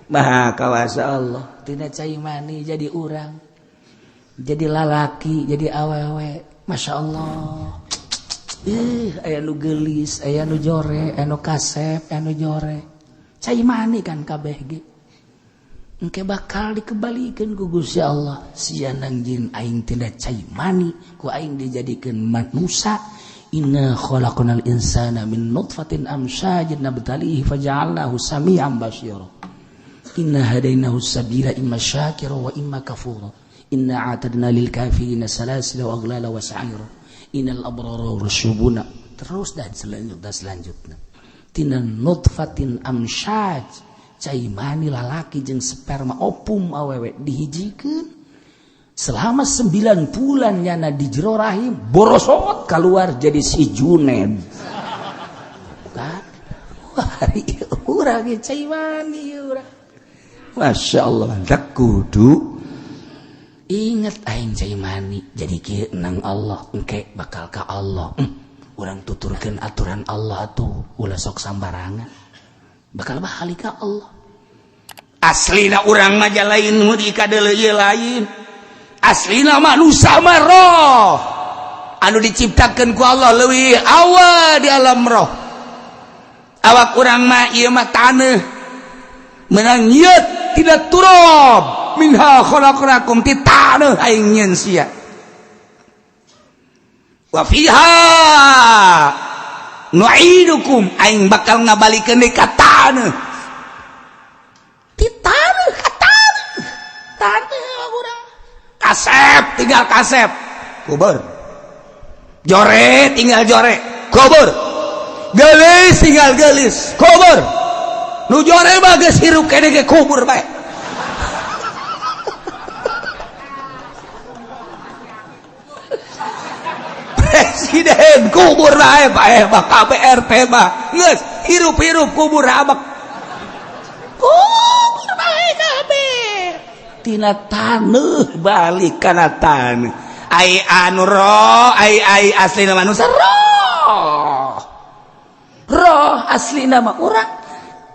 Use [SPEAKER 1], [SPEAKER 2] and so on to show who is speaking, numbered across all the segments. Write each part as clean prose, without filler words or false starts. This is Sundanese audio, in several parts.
[SPEAKER 1] Maha kawasa Allah. Tina cai mani jadi urang, jadi lalaki, jadi awewe. Masya Allah. Ih, aya nu geulis, aya nu jore, aya nu kasep, aya nu jore. Cai mani kan kabeh ge. Engke bakal dikembalikan ku Gusti Allah. Sia nang jin aing tina cai mani, ku aing dijadikeun manusia. Inna khalaqnal insana min nutfatin amsyajin nabtalihi faja'alnahu sami'an basira. Inna hadainahu sabila imma syakira wa imma kafura. Inna a'tadna lil kafirina salasila wa aghlala wa sa'ira. Innal abrara rasyubuna. Terus dan selanjutnya selanjutnya. Tina nutfatin amsyaj, cai mani lalaki jeung sperma opum awewe dihijikeun selama 9 bulan nyana di jero rahim, borosot keluar jadi si Juned. Kan? Wah, urang ge cai mani urang. Masya Allah, tak kudu inget aing cai mani jadi kieu nang Allah, engke bakal ka Allah. Urang tuturkeun aturan Allah tuh, ulah sok sambarangan, bakal balik ka Allah. Aslina urang mah lain nu dikadeuleu ieu lain. Aslina manusia mah roh anu diciptakeun ku Allah leuwih awal di alam roh. Awak urang mah ieu mah taneuh, menang nyeut tina turab, minha khalaqnakum, ti taneuh aing nyeun sia. Wa fiha nu'idukum, aing bakal ngabalikeun deui ka taneuh. Ti taneuh ka taneuh, taneuh urang. Kasep tinggal kasep, kubur. Jore tinggal jore, kubur. Geulis tinggal geulis, kubur. Nu jore mah geus hirup keneh ge kubur bae. Presiden kubur bae, bae mah KPRT mah geus hirup-hirup kubur abak. Kubur bae kabeh. Tina taneuh balik kana taneuh. Ai anu roh, ai ai aslina manusia roh. Roh aslina mah urang.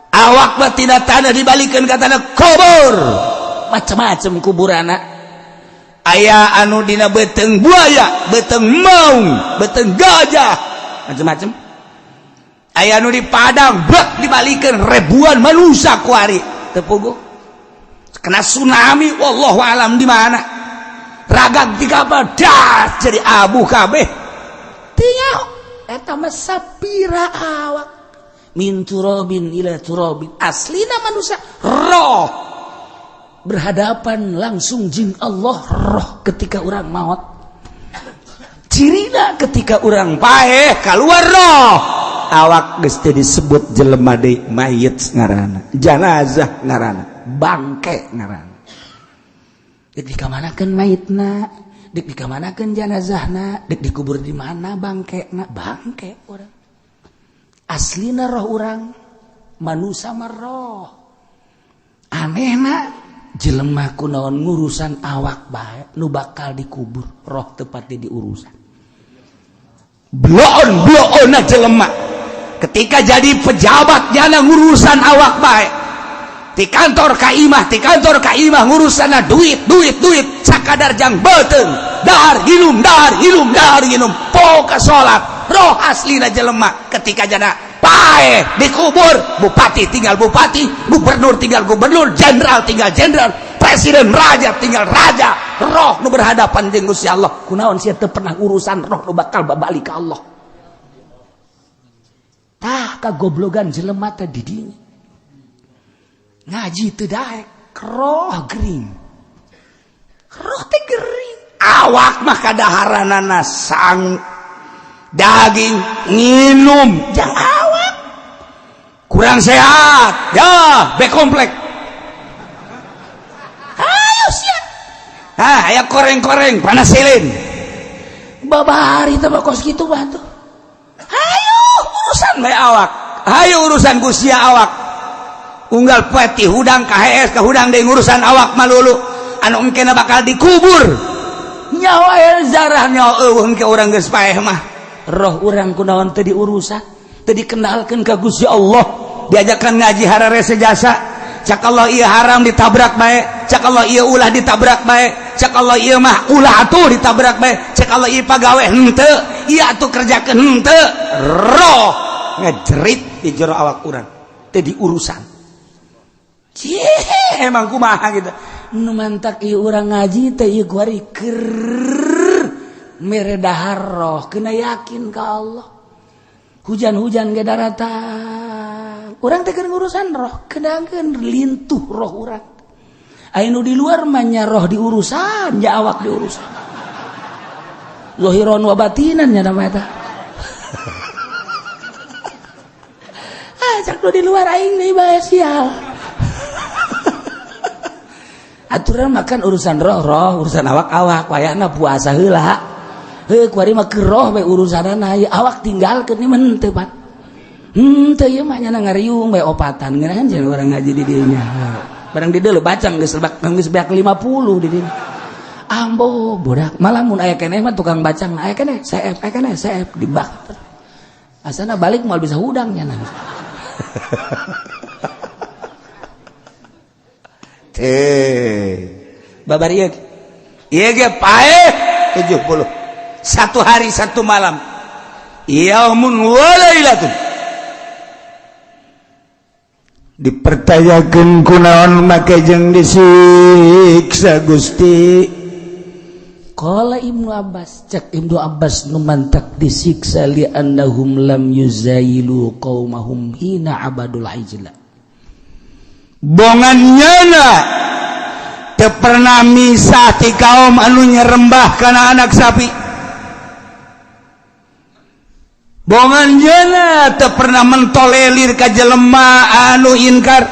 [SPEAKER 1] Awak mah tina tanah dibalikeun ka tanah, kubur. Macam-macam kuburana. Aya anu dina beuteung buaya, beuteung maung, beuteung gajah, macam-macam. Aya anu di padang, bek dibalikeun ribuan manusia kuari teu puguh. Kena tsunami, wallahu alam di mana. Ragag di kapal, das jadi abu kabeh. Teu nyaho eta mah sapira awak. Min turabin ila turabin. Aslina manusia roh berhadapan langsung jin Allah roh ketika orang maut. Cirina ketika orang paeh keluar roh, awak geus teu disebut jelema deui, mayit ngaranna, janazah ngaranna, bangke ngaranna. Dek dikamanakeun mayitna, dek dikamanakeun janazahna, dek dikubur di mana bangkena, bangke urang. Aslina roh urang manusia mah roh. Anehna jelema kunaon ngurusan awak bae nu bakal dikubur, roh tepatnya diurusan. Bloon bloon jelema ketika jadi pejabat jana ngurusan awak bae. Di kantor ka imah, di kantor ka imah, ngurusan duit duit duit, sakadar jang beuteung, dahar ginum, dahar ginum, dahar ginum, poka salat. Roh aslina jelema ketika jana paeh dikubur, bupati tinggal bupati, gubernur tinggal gubernur, jenderal tinggal jenderal, presiden, raja tinggal raja. Roh nu berhadapan jeung Gusti Allah, kunaon sia teu pernah urusan roh nu bakal babalik ka Allah? Tah kagoblogan jelema teh di dinya. Ngaji teu daek, roh gering, roh teh gering. Awak mah kadaharanana sang daging, nginum jang awak. Kurang sehat ya, B komplek, ayo siap. Ah, aya koreng-koreng panasilin babari teh kos kitu mah tuh. Ayo urusan bae awak, ayo urusan ku sia awak. Unggal poe ti hudang ka hees ka hudang deui ngurusan awak malulu anu engkena bakal dikubur. Nyawa zarah nyawa eueuh engke urang geus paeh mah. Roh urang kunaon teu diurusan, teu dikenalkeun ka Gusti Allah, diajakan ngaji hararese jasa. Cak Allah ieu haram ditabrak bae, cak Allah ieu ulah ditabrak bae, cak Allah ieu mah ulah atuh ditabrak bae, cak Allah ieu pagawe henteu, ieu atuh kerjakeun henteu. Roh ngejerit di jero awak urang teh diurusan. Cih, emang kumaha gitu. Nu mantak ieu urang ngaji teh ieu kuari keur mere dahar roh, kena yakin ka Allah. Hujan-hujan ge daratang. Urang teh keur ngurusan roh, kenakeun lintuh roh urang. Aya nu di luar mah nya roh diurusan, nya awak diurusan. Zahiron wa batinan nya nama eta. Ah, cak nu di luar aing deui bae sial. Aturan makan urusan roh, roh urusan awak-awak, wayahna puasa heula. Heuh kuari mah keur roh bae urusanana, awak tinggalkeun ieu mah henteu Pak. Henteu ieu mah nya ngariung bae opatan ngeunaheun cenah urang ngaji di dieu nya. Barang di dieu bacang geus lebak geus beak 50 di dieu. Ambo budak malah mun aya keneh mah tukang bacang aya keneh seep aya keneh seep dibak. Asana balik moal bisa hudang nya.
[SPEAKER 2] Teh babar ieu ieu ge paeh 70 satu hari satu malam yaumun wa lailatun dipertanyakeun kunaon make jeung disiksa Gusti.
[SPEAKER 1] Qala Ibnu Abbas, cek Ibnu Abbas nu mantak disiksa li annahum lam yuzailu qaumahum hina abadul ijla.
[SPEAKER 2] Bongan nyana teu pernah misah ti kaum anu nyerembah kana anak sapi. Bongan nyana teu pernah mentolelir ka jelema anu inkar.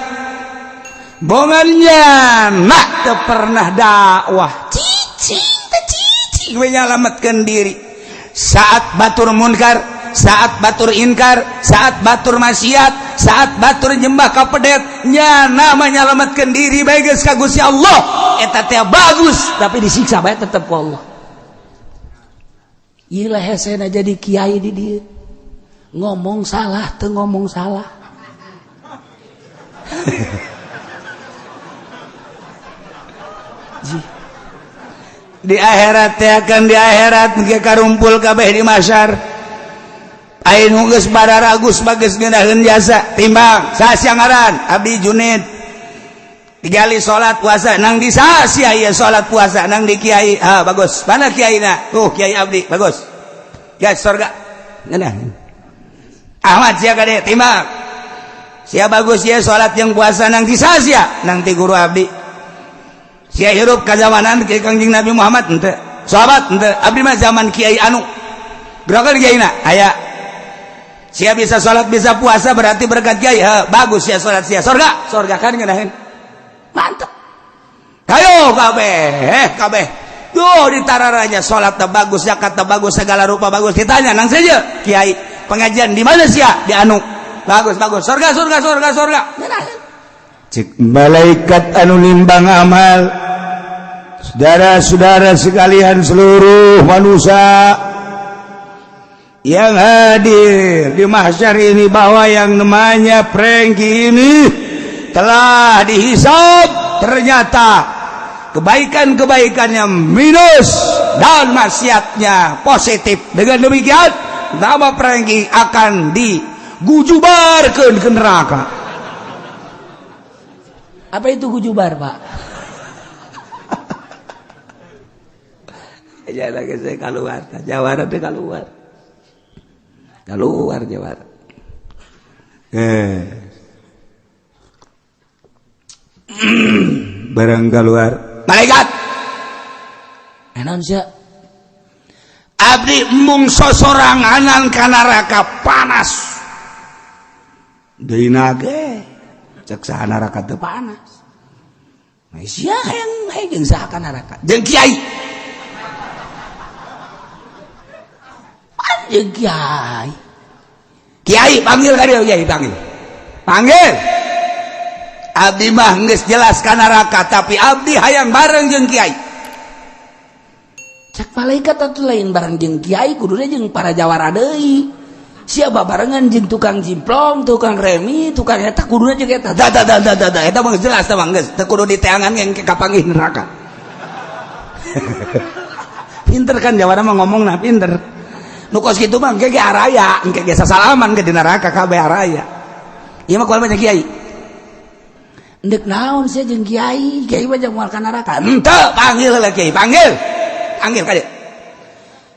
[SPEAKER 2] Bongan nyana teu pernah dakwah. Cicing teh cicing we nyalametkeun diri. Saat batur munkar, saat batur inkar, saat batur maksiat, saat batur nyembah ka pedet, nyana menyelamatkan diri bae geus ka Gusti Allah. Eta teh bagus,
[SPEAKER 1] tapi disiksa bae tetep ku Allah. Ieu lah hesena jadi kiai di dieu. Ngomong salah teu ngomong salah.
[SPEAKER 2] Di akhirat teh akan di akhirat ge karumpul kabeh di mahsyar. Ain geus bararagus bagus ngeunaheun jasa timbang saha ngaran abdi Junid digali salat puasa nang di saha sia ieu salat puasa nang di kiai ha bagus mana kiaina tuh kiai abdi bagus gas sorga ngeunaheun Ahmad sia kade timbang sia bagus sia salat jeung puasa nang di saha sia nang ti guru abdi sia hirup ka zamanan ke Kangjeng Nabi Muhammad henteu sahabat henteu abdi mah zaman kiai anu gerakan kiaina aya sia bisa salat bisa puasa berarti berkat kiai ha, bagus sia salat sia sorga sorga kan ngeunaheun
[SPEAKER 1] mantep
[SPEAKER 2] kayo kabeh kabeh duh ditararanya salat teh bagus zakat teh bagus segala rupa bagus ditanya nang saja kiai pengajian di mana sia di anu bagus bagus sorga sorga sorga sorga
[SPEAKER 1] ngeunaheun
[SPEAKER 2] cek malaikat anu nimbang amal saudara-saudara sekalian seluruh manusia yang hadir di mahsyar ini bahwa yang namanya Prengki ini telah dihisab, ternyata kebaikan-kebaikannya minus dan maksiatnya positif. Dengan demikian nama Prengki akan digujubarkan ke neraka.
[SPEAKER 1] Apa itu gujubar, Pak?
[SPEAKER 2] Ya lagi saya keluar, jawara teh keluar. Keluar jawara. Barang keluar. Malaikat.
[SPEAKER 1] Enaon sia?
[SPEAKER 2] Abdi embung sosoranganan ka neraka panas. Deui nage cek saha neraka teu panas.
[SPEAKER 1] Nah, sia hayang hayang saha ka neraka?
[SPEAKER 2] Jeung kiai.
[SPEAKER 1] Jeung kiai.
[SPEAKER 2] Kiai panggil ka dieu, kiai panggil. Panggil. Abdi mah geus jelas ka neraka tapi abdi hayang bareng jeung kiai.
[SPEAKER 1] Cek malaikat atuh lain bareng jeung kiai kuduna jeung para jawara deui. Siapa barengan jeung tukang jimplong, tukang remi, tukang eta kuduna jeung eta.
[SPEAKER 2] Da da da da da da eta mah jelas tah mah geus teu kudu diteangan yang kapanggih neraka. Pinter kan jawara mah ngomongna pinter. Nu kos kitu mah engke ge araya, engke ge sasalaman ke di neraka kabeh araya. Ieu mah kual banyak kiai.
[SPEAKER 1] Ndek naon sia jeung kiai, kiai mah jeung moal ka neraka.
[SPEAKER 2] Henteu, panggil heula kiai, panggil. Panggil ka dieu.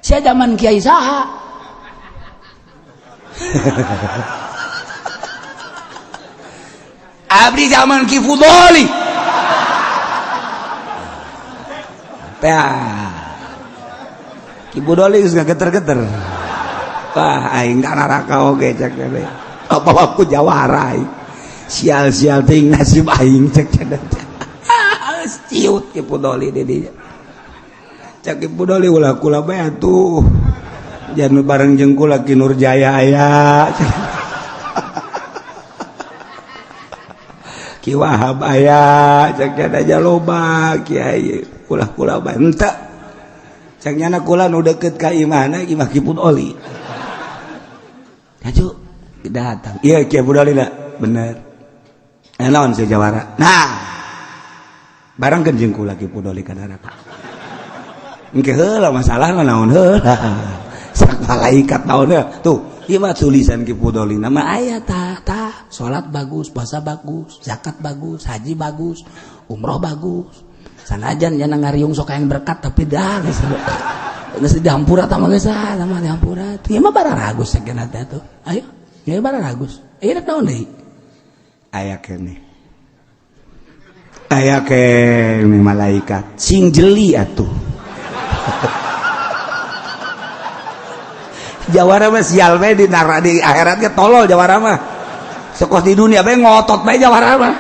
[SPEAKER 1] Sia zaman kiai saha?
[SPEAKER 2] Abdi zaman Ki Fudoli. Tah. Ki Fudoli geus ngageter-geter. Wah, aing ka neraka oge cek teh. Apa aku jawara aing. Sial-sial teuing nasib aing cek teh. Ciut Ki Fudoli di dinya. Cek Ki Fudoli ulah kula bae atuh. Jangan bareng jeung kula Ki Nurjaya aya. Ki Wahab aya, cek aja loba kiai kula-kula bae henteu. Cek nyana kula nu deukeut ka imahna imah Ki Fudoli. Hayu datang. Ieu Ki Fudoli da, bener. Naon si jawara? Nah. Barengkeun jeung kula Ki Fudoli ka neraka. Engke heula masalahna naon heula. Sak malaikat naon tuh ieu mah tulisan Ki Fudoli nama
[SPEAKER 1] aya tah tah salat bagus, puasa bagus, zakat bagus, haji bagus, umroh bagus. Sanajan nya ngariung sok yang berkat tapi dah geus geus dihampura tah mah geus ah mah dihampura. Ieu mah bararagus sakeuna teh tuh. Ayo, ieu bararagus. Ieu rek naon deui?
[SPEAKER 2] Aya keneh. Aya keneh malaikat sing jeli atuh. Jawara mah sial bae di neraka di akhirat ge tolol jawara mah. Sekos di dunia bae ngotot bae jawara mah.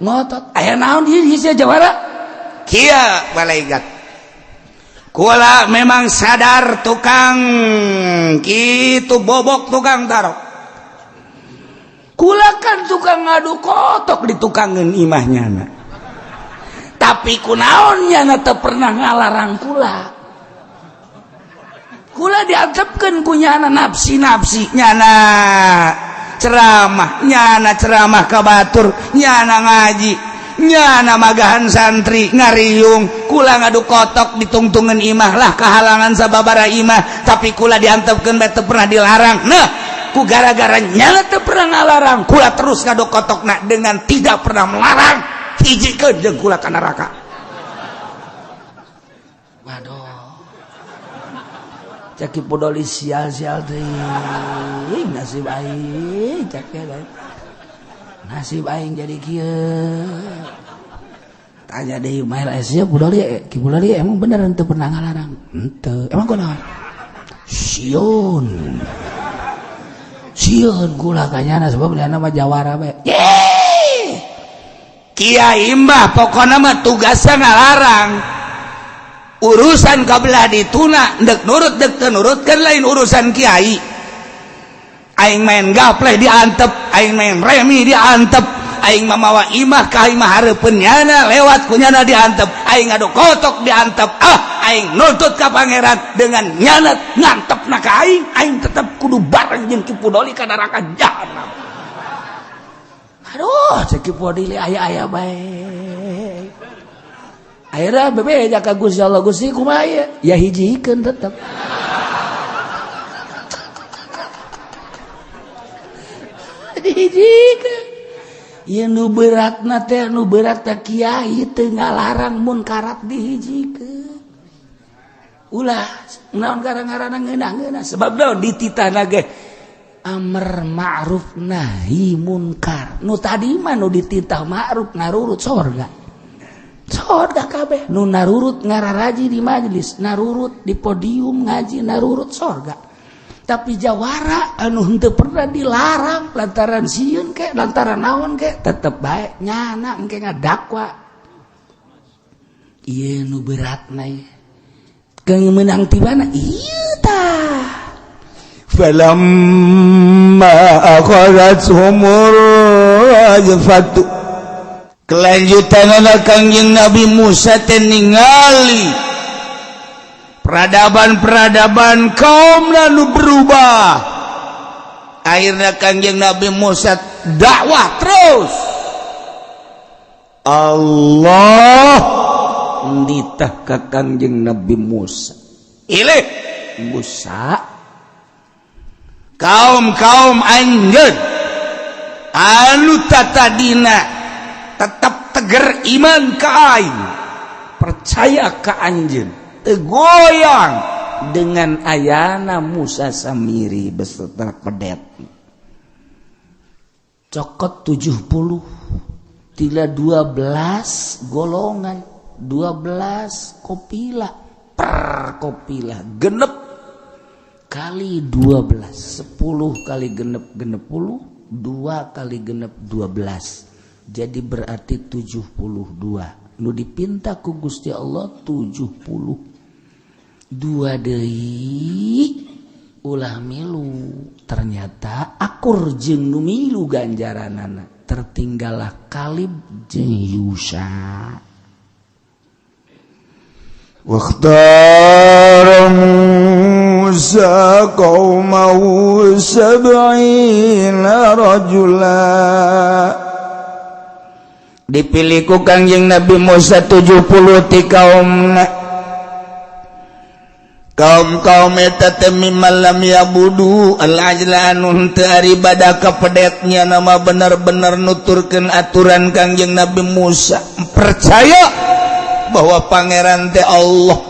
[SPEAKER 1] Ngotot. Aya naon ieu sia jawara?
[SPEAKER 2] Kieu malaikat. Kula memang sadar tukang kitu bobok tukang tarok. Kula kan tukang ngadu kotok di tukangeun imahnya na.
[SPEAKER 1] Tapi kunaon nyana teu pernah ngalarang kula. Kula diantepkeun ku nyana nafsi-nafsi
[SPEAKER 2] nyana ceramah, nyana ceramah ka batur, nyana ngaji, nyana magahan santri ngariung, kula ngadu kotok ditungtungan imah lah kahalangan sababara imah, tapi kula diantepkeun bae teu pernah dilarang. Nah, ku gara-gara nyana
[SPEAKER 1] teu pernah ngalarang,
[SPEAKER 2] kula terus ngadu kotokna dengan tidak pernah melarang, hijikeun jeung kula ka neraka.
[SPEAKER 1] Waduh. Cek Ki Fudoli sial-sial teuing nasib aing cek nasib aing jadi kieu. Tanya deui mael sia Fudoli, Ki Fudoli emang bener henteu pernah ngalarang? Henteu. Emang kunaon? Sieun. Sieun kula ka nyana sebab nyana mah jawara bae.
[SPEAKER 2] Kiai mah pokona mah tugasna ngalarang. Urusan kabelah dituna dek nurut dek teu nurut kan lain urusan kiai. Aing main gapleh diantep, aing main remi diantep, aing mamawa imah ka imah hareupeun nyana lewat ku nyana diantep, aing ngadu kotok diantep, ah aing nuntut ka pangeran dengan nyana ngantepna ka aing, aing tetep kudu bareng jeung Ki Fudoli ka neraka jahanam.
[SPEAKER 1] Aduh, cek Ki Fudoli aya-aya bae. Akhirnya bebeja ka Gusti Allah, Gusti kumaha ieu? Ya hijikeun tetep. Dihijikeun. Ieu nu beratna teh nu berat teh kiai teu ngalarang munkarat dihijikeun. Ulah naon gara-garana ngeunah-ngeunah sebab naon dititahna ge amar ma'ruf nahi munkar. Nu tadi mah nu dititah ma'ruf narurut sorga. Sorga kabeh nu narurut ngararaji di majelis, narurut di podium ngaji, narurut sorga. Tapi jawara anu henteu pernah dilarang lantaran sieun ke lantaran naon ke tetep bae nyana engke ngadakwa. Ieu nu beratna ieu. Keung meunang ti mana? Ieu tah.
[SPEAKER 2] Falamma akhadhathumur rajfatu. Kelanjutan anak Kangjeng Nabi Musa teh ningali Peradaban-peradaban kaum lalu berubah. Akhirnya Kangjeng Nabi Musa dakwah terus. Allah nitah ka Kangjeng Nabi Musa. Ilih Musa, kaum-kaum anjeun anu tatadina tetap teger iman ka aing, percaya ka anjeun, tegoyang dengan ayana Musa Samiri beserta pedet.
[SPEAKER 1] Cokot 70 tila 12 golongan, 12 kopilah, per kopilah genep kali 12, 10 kali genep genep puluh, 2 kali genep 12. Jadi berarti 72. Nu dipinta ku Gusti Allah 72 deui ulah milu. Ternyata akur jeung nu milu ganjaranana. Tertinggallah Kalib jeung Yusa.
[SPEAKER 2] Wakhtara Musa qaumahu 70 rajula. Dipilih ku Kangjeng Nabi Musa 70 ti kaumna. Kaum-kaum eta teh mimman lam yabudu al-ajla anu teu aribadah ka pedetnya nama bener-bener nuturkeun aturan Kangjeng Nabi Musa, percaya bahwa pangeran teh Allah.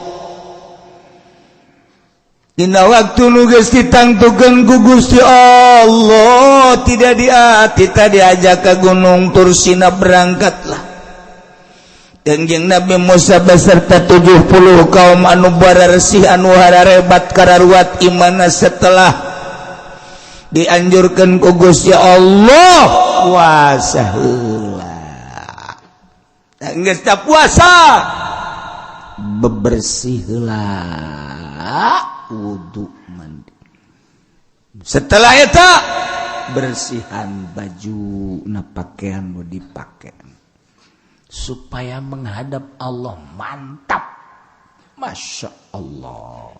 [SPEAKER 2] Dina waktu nu geus ditangtukeun ku Gusti Allah tidak diati tadi diajak ke Gunung Tursina, berangkatlah Kangjeng Nabi Musa beserta 70 kaum anu bararesih anu hararebat kararuat imana. Setelah dianjurkan ku Gusti Allah puasa heula, geus puasa
[SPEAKER 1] bebersih heula, wudu mandi.
[SPEAKER 2] Setelah itu
[SPEAKER 1] bersihan baju na pakaian nu dipake supaya menghadap Allah mantap. Masya Allah.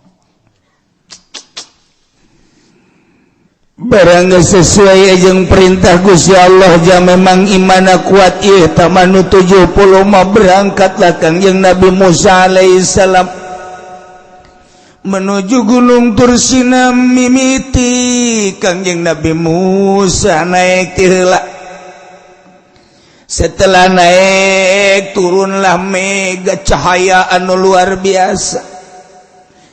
[SPEAKER 2] Barang sesuai jeung perintah Gusti Allah ja memang imana kuat ieu tamanu 70 mah berangkatlah Kangjeng Nabi Musa alaihissalam menuju Gunung Tursina. Mimiti Kangjeng Nabi Musa naik ti heula. Setelah naik turunlah mega cahaya anu luar biasa,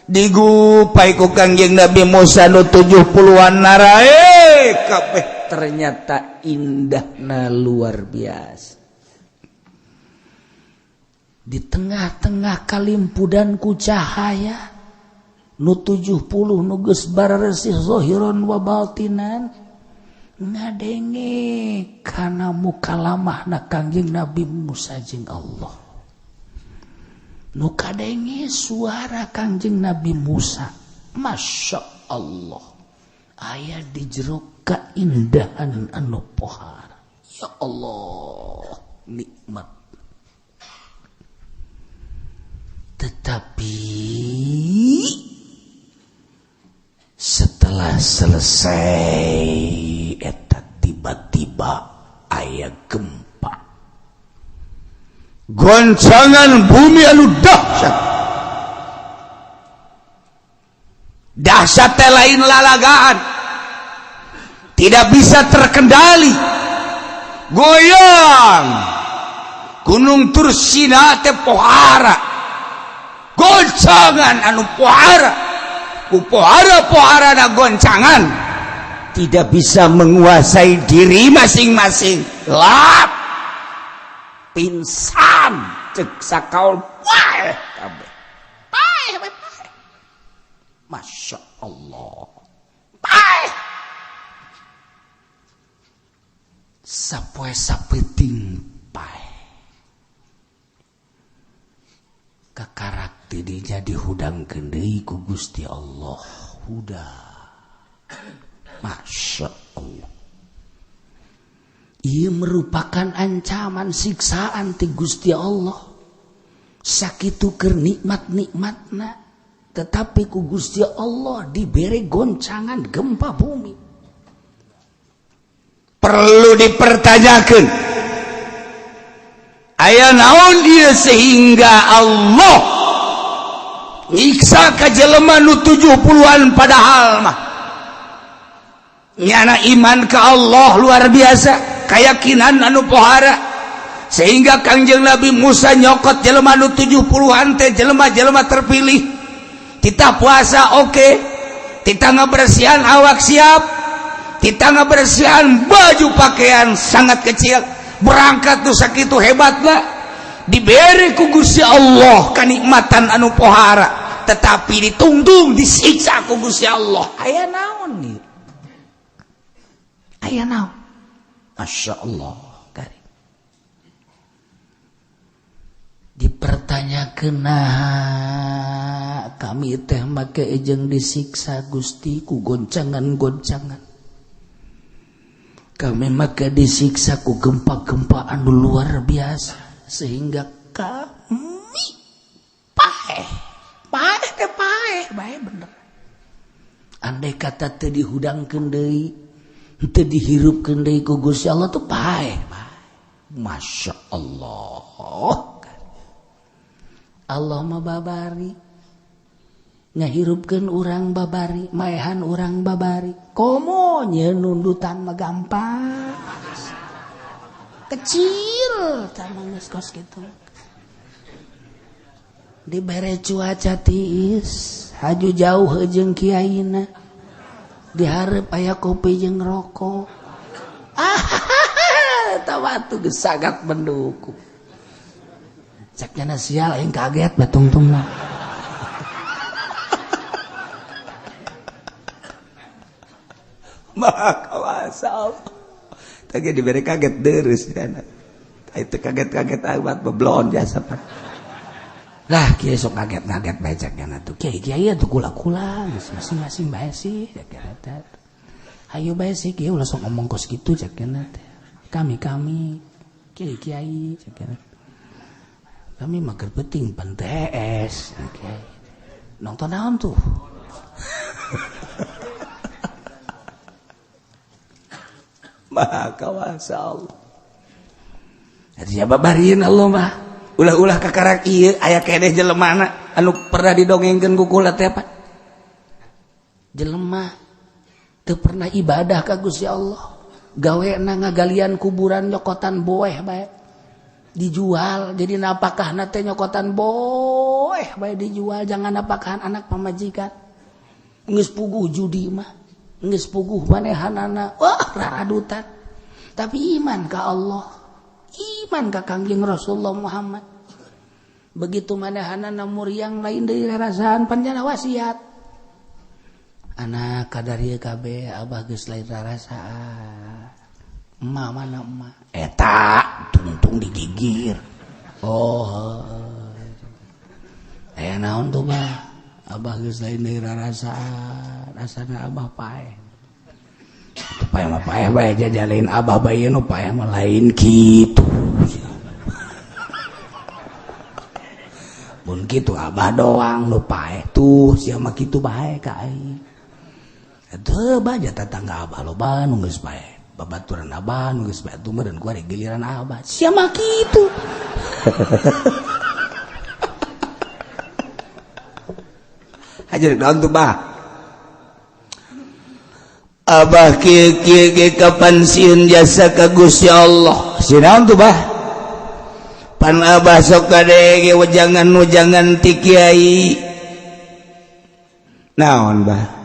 [SPEAKER 2] digupai ku Kangjeng Nabi Musa nu 70-an narae kabeh.
[SPEAKER 1] Ternyata indahna luar biasa. Di tengah-tengah kalimpudan ku cahaya nu 70 nu geus bararesih zahiran wa batinan ngadenge kana mukalamahna Kangjeng Nabi Musa jeung Allah. Nu kadenge suara Kangjeng Nabi Musa, Masya Allah, aya di jero kaindahan anu pohara. Ya Allah, nikmat. Tetapi setelah selesai eta tiba-tiba aya gempa,
[SPEAKER 2] goncangan bumi anu dahsyat. Dahsyat teh lain lalagaan, tidak bisa terkendali, goyang. Gunung Tursina teh pohara, goncangan anu pohara, ku pohara-pohara na goncangan, tidak bisa menguasai diri masing-masing, lap
[SPEAKER 1] pingsan cek sakaul paeh kabeh, paeh paeh. Masya Allah, paeh sapoe sapeting paeh. Kakarak tidinya dihudangkeun deui ku Gusti Allah. Huda. Masya Allah. Ia merupakan ancaman siksaan ti Gusti Allah. Sakitu keur nikmat-nikmatna. Tetapi ku Gusti Allah diberi goncangan gempa bumi.
[SPEAKER 2] Perlu dipertanyakan, aya naon dia sehingga Allah nyiksa ka jelema nu 70-an, padahal mah nyana iman ke Allah luar biasa, keyakinan anu pohara, sehingga Kangjeng Nabi Musa nyokot jelema nu 70-an teh jelema-jelema terpilih. Kita puasa oke, kita ngebersihan awak siap, kita ngebersihan baju pakaian sangat kecil, berangkat tuh sakitu hebatlah, diberi ku Gusti Allah kenikmatan anu pohara, tetapi ditungtung disiksa ku Gusti Allah.
[SPEAKER 1] Aya naon nih? Aya naon?
[SPEAKER 2] Masya Allah.
[SPEAKER 1] Karim. Dipertanyakan, nah kami teh make jeung disiksa Gusti ku goncangan-goncangan, kami maka disiksa ku gempa-gempa anu luar biasa sehingga kami paeh paeh teh paeh bae bener. Andai kata teu dihudangkeun deui, teu dihirupkeun deui ku Gusti Allah tuh paeh bae.
[SPEAKER 2] Masya Allah.
[SPEAKER 1] Allah mah babari ngahirupkeun urang, babari maehan urang, babari komo nyeun nundutan mah gampang kecil tah geus kos kitu. Dibere cuaca tiis, haju jauh jeung kiaina, dihareup aya kopi jeung rokok, ah eta batu geus sagat mendukung. Cek nyana sial aing kaget batungtung lah.
[SPEAKER 2] Maha kuasa Allah. Tadi diberi kaget terus kan. Itu kaget-kaget amat beblon jasa pak.
[SPEAKER 1] Lah kiai sok kaget-kaget bae cek nyana tuh. Kiai kiai atuh kula-kula masing-masing bae sih cek nyana teh. Hayu bae sih kiai ulah sok ngomong kos kitu cek nyana teh. Kami-kami kiai kiai cek nyana. Kami mah keur penting pan TS kiai. Nonton naon tuh?
[SPEAKER 2] Maha kuasa Allah.
[SPEAKER 1] Jadi babarin Allah mah.
[SPEAKER 2] Ulah-ulah kakarak ieu aya keneh jelemana anu pernah didongengkeun ku kula teh apa?
[SPEAKER 1] Jelema teu pernah ibadah ka Gusti Allah. Gawena ngagalian kuburan, nyokotan boeh bae. Dijual jadi napakahna teh nyokotan boeh bae dijual, jangan napakahan anak pamajikan. Geus puguh judi mah, geus puguh manehanana, wah raradutan. Tapi iman ka Allah, iman ka Kangjeng Rasulullah Muhammad. Begitu manehanana muriang lain deui rarasaan panjana wasiat. Anak kadar ieu kabeh abah geus lain rarasaan. Emak mana emak? Eta tungtung digigir. Oh. Aya naon tuh bah? Abah geus lain deui rarasaan, rasana abah paeh. Paeh mah paeh bae jajalain abah bae nu paeh mah lain kitu. Mun kitu abah doang nu paeh tuh sia mah kitu bae ka aing. Teu bae tetangga abah loba nu geus paeh. Babaturan abah nu geus paeh tuh meureun ku ari giliran abah. Sia mah kitu.
[SPEAKER 2] Hajar naon tuh bah? Abah kieu kieu ge kapan sieun jasa ka Gusti Allah. Sieun naon tuh bah? Pan abah sok kadege wejangan-wejangan ti kiai. Naon bah?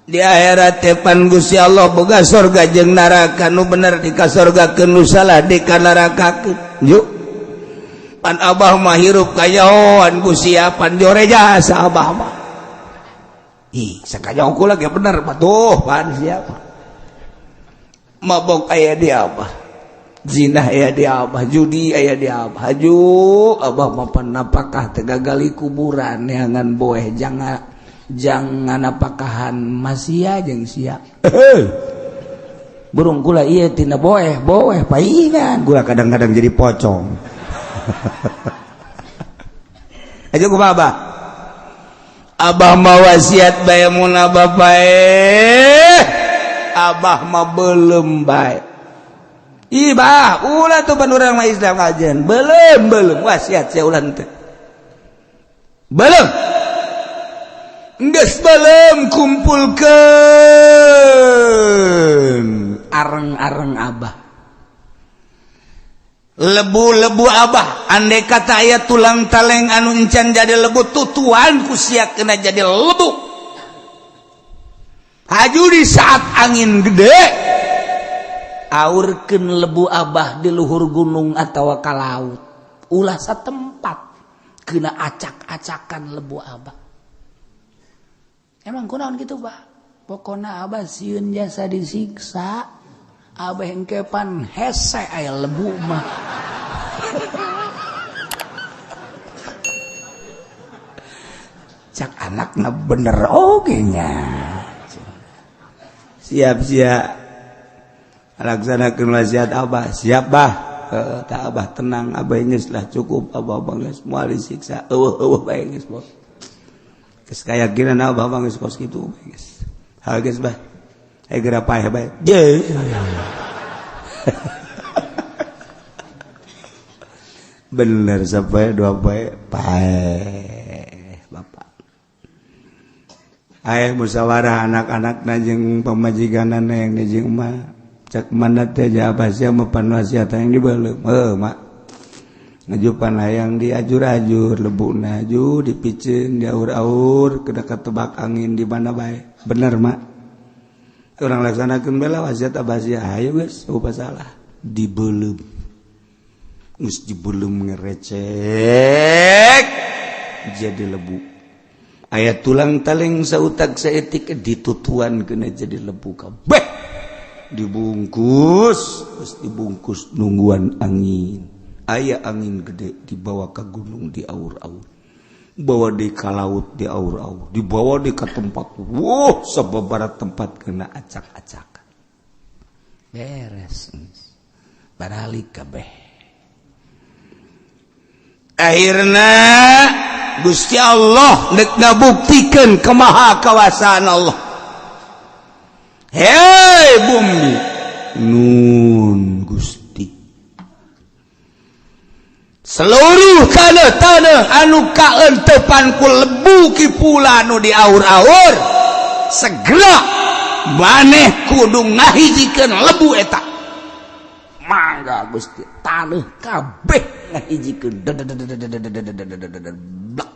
[SPEAKER 2] Di akhirat teh pan Gusti Allah boga sorga jeung neraka, nu bener di ka sorgakeun, nu salah di ka nerakakeun. Yuk. Pan abah mah hirup kayahoan Gusti pan jore jasa abah mah. Ih, sakanya aku lagi bener patuh pan siapa? Mabok aya di abah, zina aya di abah, judi aya di abah. Haju abah mah pan napakah teh gagali kuburan neangan boeh jangan napakahan masia jeung sia. Burung kula ieu tina boeh boeh paingan gua kadang-kadang jadi pocong. Aja kumaha abah? Abah mah wasiat bae mun abah paeh, abah mah belum bae. Ih bah, ulah tuh pan urang mah Islam kajian. Belum belum wasiat sia ulah teh. Belum. Geus belum kumpulkeun areng-areng abah. Lebu-lebu abah, andai kata aya tulang taleng anu encan jadi lebu, tutuan ku sia kena jadi lebu. Haju di saat angin gede aurkeun lebu abah di luhur gunung atawa ka laut, ulah satempat kena acak-acakan lebu abah. Emang kunaon kitu bah? Pokona abah sieun jasa disiksa. Abah engkepan hese aya lebu mah. Cak anakna bener oge nya. Siap-siap laksanakeun wasiat abah. Siap bah. Tak abah tenang, abah geus lah cukup, abah geus moal disiksa. Eueuh eueuh bae geus bos. Geus kayakinan abah mah geus kos kitu geus. Ha geus bah. Ayo geura paeh bae. Je. Bener sampai dua paeh paeh bapak. Ayo musyawarah anak-anak jeung pamajikanana yang jeung emak. Cak mana teh abah sia mah pan wasiat yang dibeuleum. Heuh mak. Ngajupan hayang diajur-ajur lebuna aju dipiceun diaur-aur kena ketebak angin di mana bae. Bener mak. Orang laksanakeun bela wasiat abah sia hayu geus eueuh salah dibeuleum. Geus dibeuleum ngerecek jadi lebu. Aya tulang taleng sautak saeutik ditutuan kena jadi lebu kabeh. Dibungkus, terus dibungkus nungguan angin. Aya angin gede dibawa ke gunung di aur-aur, bawa di ka laut di aur-aur, dibawa di ka tempat, wuh sababaraha tempat kena acak-acakan. Beres, baralik kabeh. Akhirna Gusti Allah nek ngabuktikeun kemaha kawasaan Allah. Hei bumi, nun Gusti, seluruh tanah-tanah anu kaentepan ku lebu kipula anu diaur-aur, segera maneh kudu ngahijikeun lebu eta. Mangga Gusti, tanah kabeh ngahijikeun. Blak.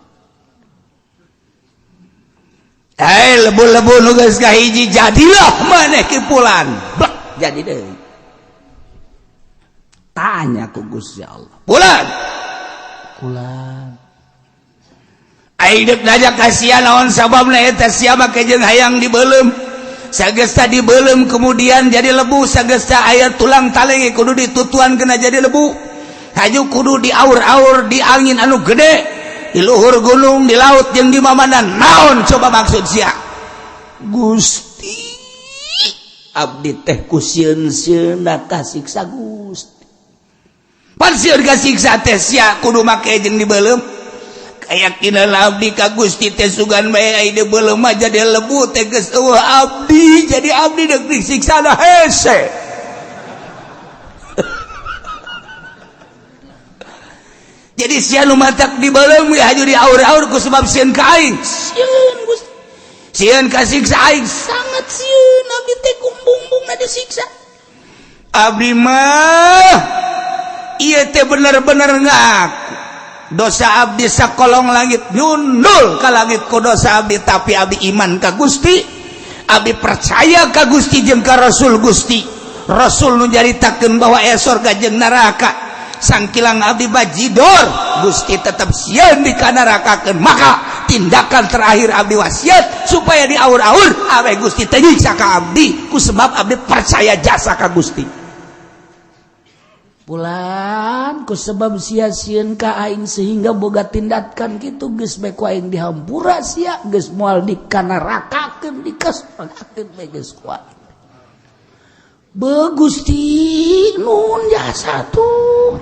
[SPEAKER 2] Hei lebu-lebu nu geus ngahiji jadilah maneh kipulan. Blak jadi deui. Tanya ku Gusti Allah. Pulan. Pulan. Aing deuk nanya ka sia naon sababna eta sia make jeung hayang dibeuleum. Sagesta dibeuleum kemudian jadi lebu, sagesta aya tulang taleng kudu ditutuan kena jadi lebu. Haju kudu diaur-aur di angin anu gede, di luhur gunung, di laut jeung di mamana. Naon coba maksud sia? Gusti, abdi teh ku sieun-sieunna kasiksa Gusti. Pan sieun kasiksa teh sia kudu make jeung dibeuleum. Kayakinan abdi ka Gusti teh sugan bae ai dibeuleum mah jadi lebu teh geus eueuh abdi, jadi abdi deuk disiksa da hese. Jadi sia nu matak dibeuleum we haju diaur-aur ku sebab sieun ka aing. Sieun Gusti. Sieun kasiksa aing, sangat sieun abdi teh kumbung-bumbungna disiksa. Abdi mah ieu teh bener-bener ngaku dosa abdi sakolong langit nyundul ka langit ku dosa abdi, tapi abdi iman ka Gusti, abdi percaya ka Gusti jeung ka Rasul Gusti. Rasul nu nyaritakeun bahwa aya sorga jeung neraka. Sangkilang abdi bajidor, Gusti tetep sieun dikanarakakeun. Maka tindakan terakhir abdi wasiat supaya diaur-aur awe Gusti teh nyiksa ka abdi ku sebab abdi percaya jasa ka Gusti. Pulan ku sebab sia sieun ka aing sehingga boga tindakan kitu geus bae ku aing dihampura sia geus moal dikanarakakeun dikaspakeun bae geus ku aing. Be Gusti nun jasa tuh.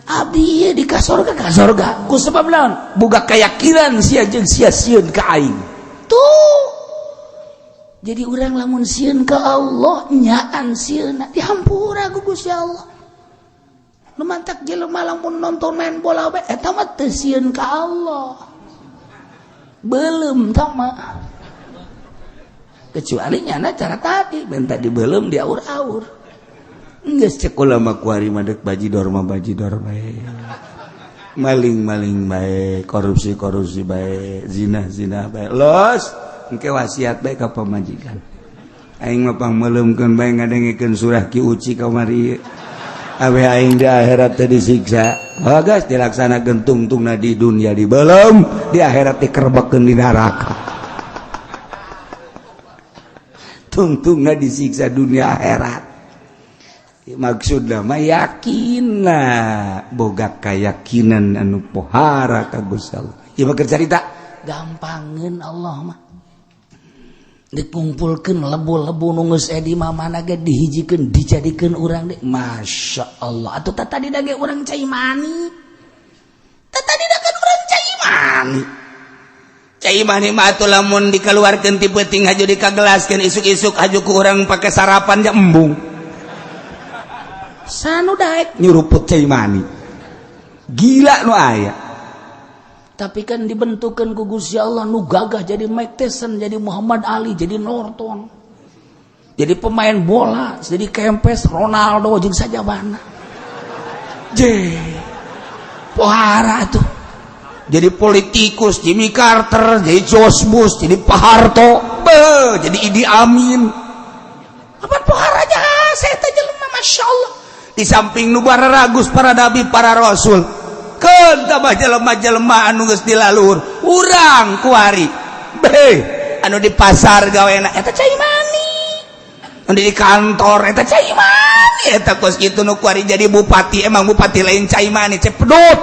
[SPEAKER 1] Abdi di ka sorga ka sorga ku sebab naon boga keyakinan sia jeung sia sieun ka aing. Tuh. Jadi urang lamun sieun ka Allah nyaan sieunna dihampura ku Gusti Allah. Nu mantak jelema lamun nonton main bola bae eta mah teu sieun ka Allah. Belum tah mah. Kecuali nyana cara tadi minta dibelum diaur-aur.
[SPEAKER 2] Geus cek ulama kuari mah deuk bajidor mah bajidor bae. Maling-maling bae, korupsi-korupsi bae, zina-zina bae. Los engke wasiat bae ka pamajikan. Aing mah pangmeuleumkeun bae ngadengekeun surah Ki Uci kamari. Awe aing di akhirat teh disiksa. Bagas dilaksanakeun tungtungna di dunia dibelem, di akhirat dikerebekeun di neraka. Tungtungna disiksa dunia akhirat. Maksudna mah yakinna boga kayakinan anu pohara ka Gusti Allah. Ieu mah keur carita
[SPEAKER 1] gampangeun Allah mah. Dikumpulkeun lebu-lebu nu geus edi mah mana ge dihijikeun dijadikeun urang deui. Masya Allah. Atuh tah tadi da ge urang cai mani. Tah tadi da kan urang cai mani.
[SPEAKER 2] Cai mani mah atuh lamun dikeluarkeun ti peuting haju dikagelaskeun isuk-isuk haju ku urang pake sarapan ja embung.
[SPEAKER 1] Sanu daek
[SPEAKER 2] nyuruput cai mani. Gila nu aya.
[SPEAKER 1] Tapi kan dibentukkan ku Gusti Allah nu gagah jadi Mike Tyson, jadi Muhammad Ali, jadi Norton. Jadi pemain bola, jadi Kempes, Ronaldo jeung sajabana. Je. Pohara tuh.
[SPEAKER 2] Jadi politikus Jimmy Carter, jadi George Bush, jadi Pak Harto, be, jadi Idi Amin.
[SPEAKER 1] Apa poharanya? Saya teh jelema Masya Allah.
[SPEAKER 2] Di samping nu ragus para nabi, para rasul. Keun tambah jelema-jelema anu geus dilaluhur, urang kuari. Be, anu di pasar gawena eta cai mani. Anu di kantor eta cai mani, eta kos kitu nu kuari jadi bupati, emang bupati lain cai mani, cepedut.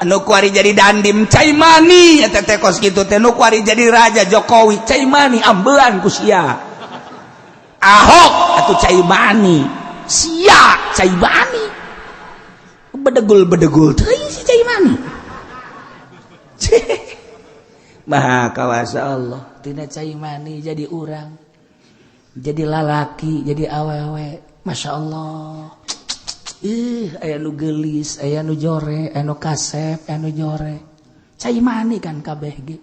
[SPEAKER 2] Anu kuari jadi dandim cai mani, eta teh kos kitu teh nu kuari jadi raja Jokowi cai mani ambean ku sia. Ahok atuh cai mani,
[SPEAKER 1] sia cai mani. Bedegul-bedegul teuing si cai mani.
[SPEAKER 2] Maha kawasa Allah.
[SPEAKER 1] Tina cai mani jadi urang. Jadi lalaki, jadi awewe. Masya Allah. Ih, aya nu geulis, aya nu jore, aya nu kasep, aya nu jore. Cai mani kan kabeh ge.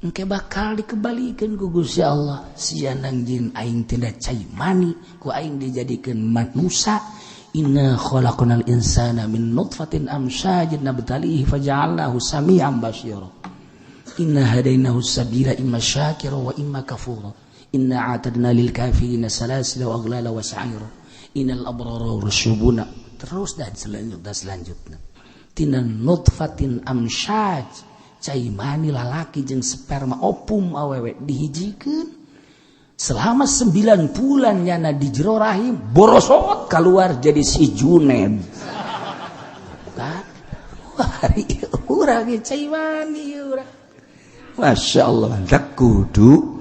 [SPEAKER 1] Engke bakal dikebalikeun ku Gusti Allah. Sia nang jin aing tina cai mani, ku aing dijadikeun manusa. Inna khalaqnal insana min nutfatin amsyajin nabtalihi faja'alnahu sami'an basira. Inna hadainahu sabila imma syakira wa imma kafura. Inna a'tadna lil kafirina salasila wa aghlala wa sa'ira. Innal abrara yashrabuna. Terus dah selanjutnya. Tina nutfatin amsyaj, cai mani lalaki jeung sperma opum awewe dihijikeun. Selama 9 bulan nyana di jero rahim borosot keluar jadi si Juned. Kan? Wah, urang ge cai mani urang.
[SPEAKER 2] Masya Allah, tak kudu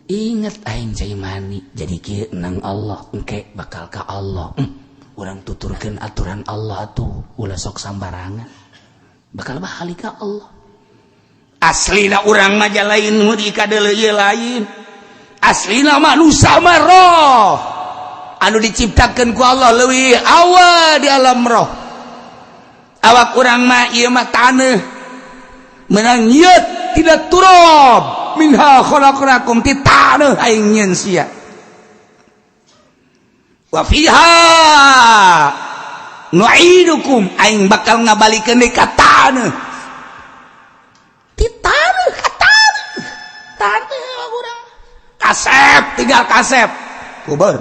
[SPEAKER 1] inget aing cai mani jadi kieu nang Allah engke bakal ka Allah. Urang tuturkeun aturan Allah atuh ulah sok sambarangan. Bakal balik ka Allah.
[SPEAKER 2] Aslina urang mah lain nu dikadeuleu ieu lain. Aslina manusia mah roh anu diciptakeun ku Allah leuwih awal di alam roh. Awak urang mah ieu mah taneuh menang yeut tidak turab minha khalaqnakum ti taneuh aing nyeun sia. Wa fiha nu'idukum aing bakal ngabalikeun deui ka taneuh.
[SPEAKER 1] Ti taneuh ka taneuh. Taneuh urang.
[SPEAKER 2] Kasep tinggal kasep kubur,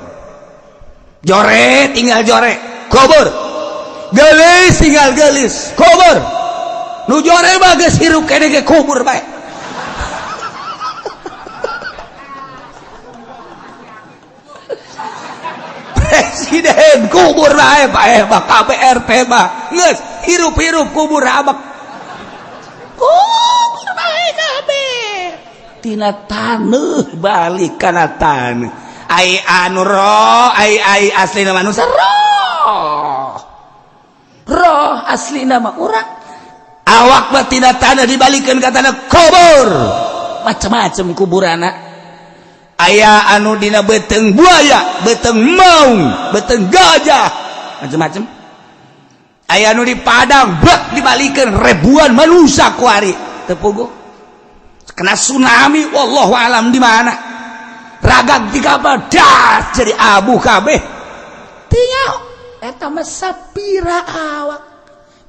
[SPEAKER 2] jore tinggal jore kubur, gelis tinggal gelis kubur, nu jore mah geus hirup kene ge kubur bae. Presiden kubur bae bae mah KBRT mah geus hirup-hirup kubur abak
[SPEAKER 1] kubur bae kabeh. Tina taneuh balik kana taneuh.
[SPEAKER 2] Ai anu roh, ai ai aslina manusia roh.
[SPEAKER 1] Roh roh asli nama urang
[SPEAKER 2] awak mah tina tanah dibalikan ka tanah kubur.
[SPEAKER 1] Macam-macam kuburana.
[SPEAKER 2] Aya anu dina beuteung buaya, beuteung maung, beuteung gajah, macam-macam. Aya anu di padang bek dibalikan ribuan manusia kuari teu puguh kena tsunami, wallahu alam di mana ragag di kapal das jadi abu kabeh.
[SPEAKER 1] Teu nyaho eta mah sapira awak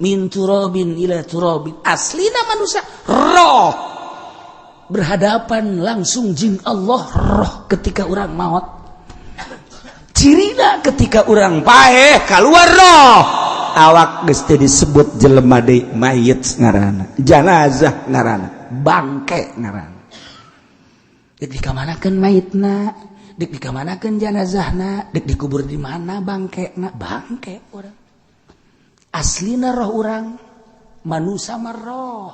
[SPEAKER 1] min turabin ila turabin. Aslina manusia roh berhadapan langsung jin Allah roh ketika orang maut.
[SPEAKER 2] Cirina ketika orang paeh keluar roh, awak geus teu disebut jelema deui, mayit ngaranna, janazah ngaranna, bangke ngaranna.
[SPEAKER 1] Dek dikamanakeun mayitna, dek dikamanakeun janazahna, dek dikubur di mana bangkena, bangke urang. Aslina roh urang manusia mah roh.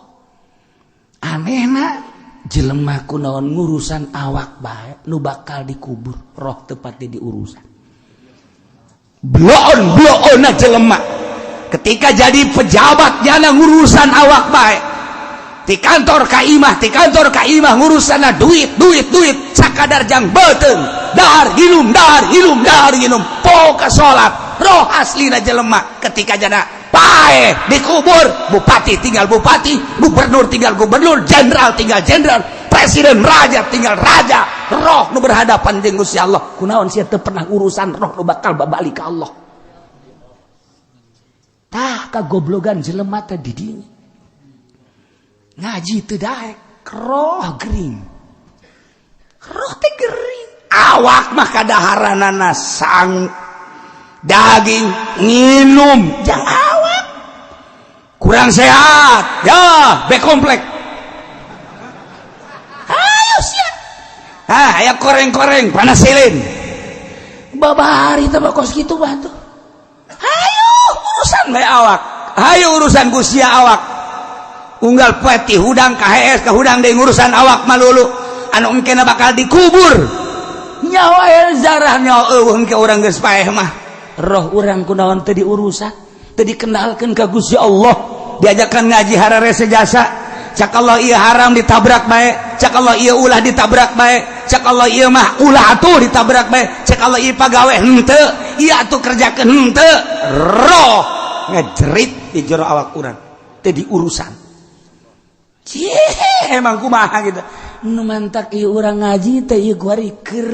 [SPEAKER 1] Anehna jelema kunaon ngurusan awak bae nu bakal dikubur, roh tepat di urusan.
[SPEAKER 2] Bloon bloon jelema ketika jadi pejabat nyana ngurusan awak bae, di kantor ka imah, di kantor ka imah, ngurusan duit duit duit sakadar jang beuteung, dahar nginum, dahar nginum, dahar nginum, poho salat. Roh aslina jelema ketika jana paeh dikubur, bupati tinggal bupati, gubernur tinggal gubernur, jenderal tinggal jenderal, presiden, raja tinggal raja, roh nu berhadapan jeung Gusti Allah.
[SPEAKER 1] Kunaon sia teu pernah urusan roh nu bakal babalik ka Allah? Tah kagoblogan jelema teh di dinya. Ngaji teu daek, roh gering. Roh teh gering.
[SPEAKER 2] Awak mah kadaharanana sang daging nginum
[SPEAKER 1] jang awak
[SPEAKER 2] kurang sehat ya B komplek.
[SPEAKER 1] Ayo sia.
[SPEAKER 2] Ah, aya koreng-koreng panasilin.
[SPEAKER 1] Babari teh mah kos kitu mah tuh.
[SPEAKER 2] Hayu urusan bae awak, hayu urusan ku sia awak. Unggal poe ti hudang ka hees ka hudang deui ngurusan awak malulu anu engkena bakal dikubur. Nyawa aya zarah nyawa eueuh engke urang geus paeh mah.
[SPEAKER 1] Roh urang kunaon teu diurusan, teu dikenalkeun ka Gusti Allah.
[SPEAKER 2] Diajakan ngaji hararese jasa, cak Allah ieu haram ditabrak bae, cak Allah ieu ulah ditabrak bae, cak Allah ieu mah ulah atuh ditabrak bae, cak Allah ieu pagawe henteu, ieu atuh kerjakeun henteu. Roh ngejerit di jero awak urang teu diurusan. Cih, emang kumaha gitu.
[SPEAKER 1] Nu mantak ieu urang ngaji teh ieu kuari keur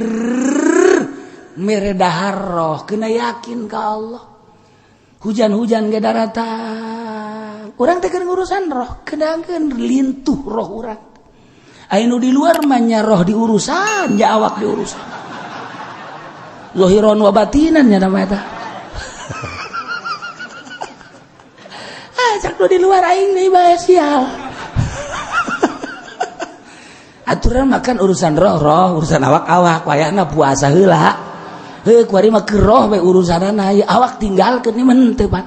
[SPEAKER 1] mere dahar roh kena yakin ka Allah. Hujan-hujan ge daratang, urang teh keur ngurusan roh, kenakeun lintuh roh urang. Aya nu di luar mah nya roh diurusan, nya awak diurusan. Zahiran wa batinan nya nama eta. Ah, cak nu di luar aing deui bae sial. Aturan makan urusan roh, roh urusan awak-awak, wayahna puasa heula. Heuh kuari mah keur roh we urusanana, ieu awak tinggalkeun ieu mah henteu pan.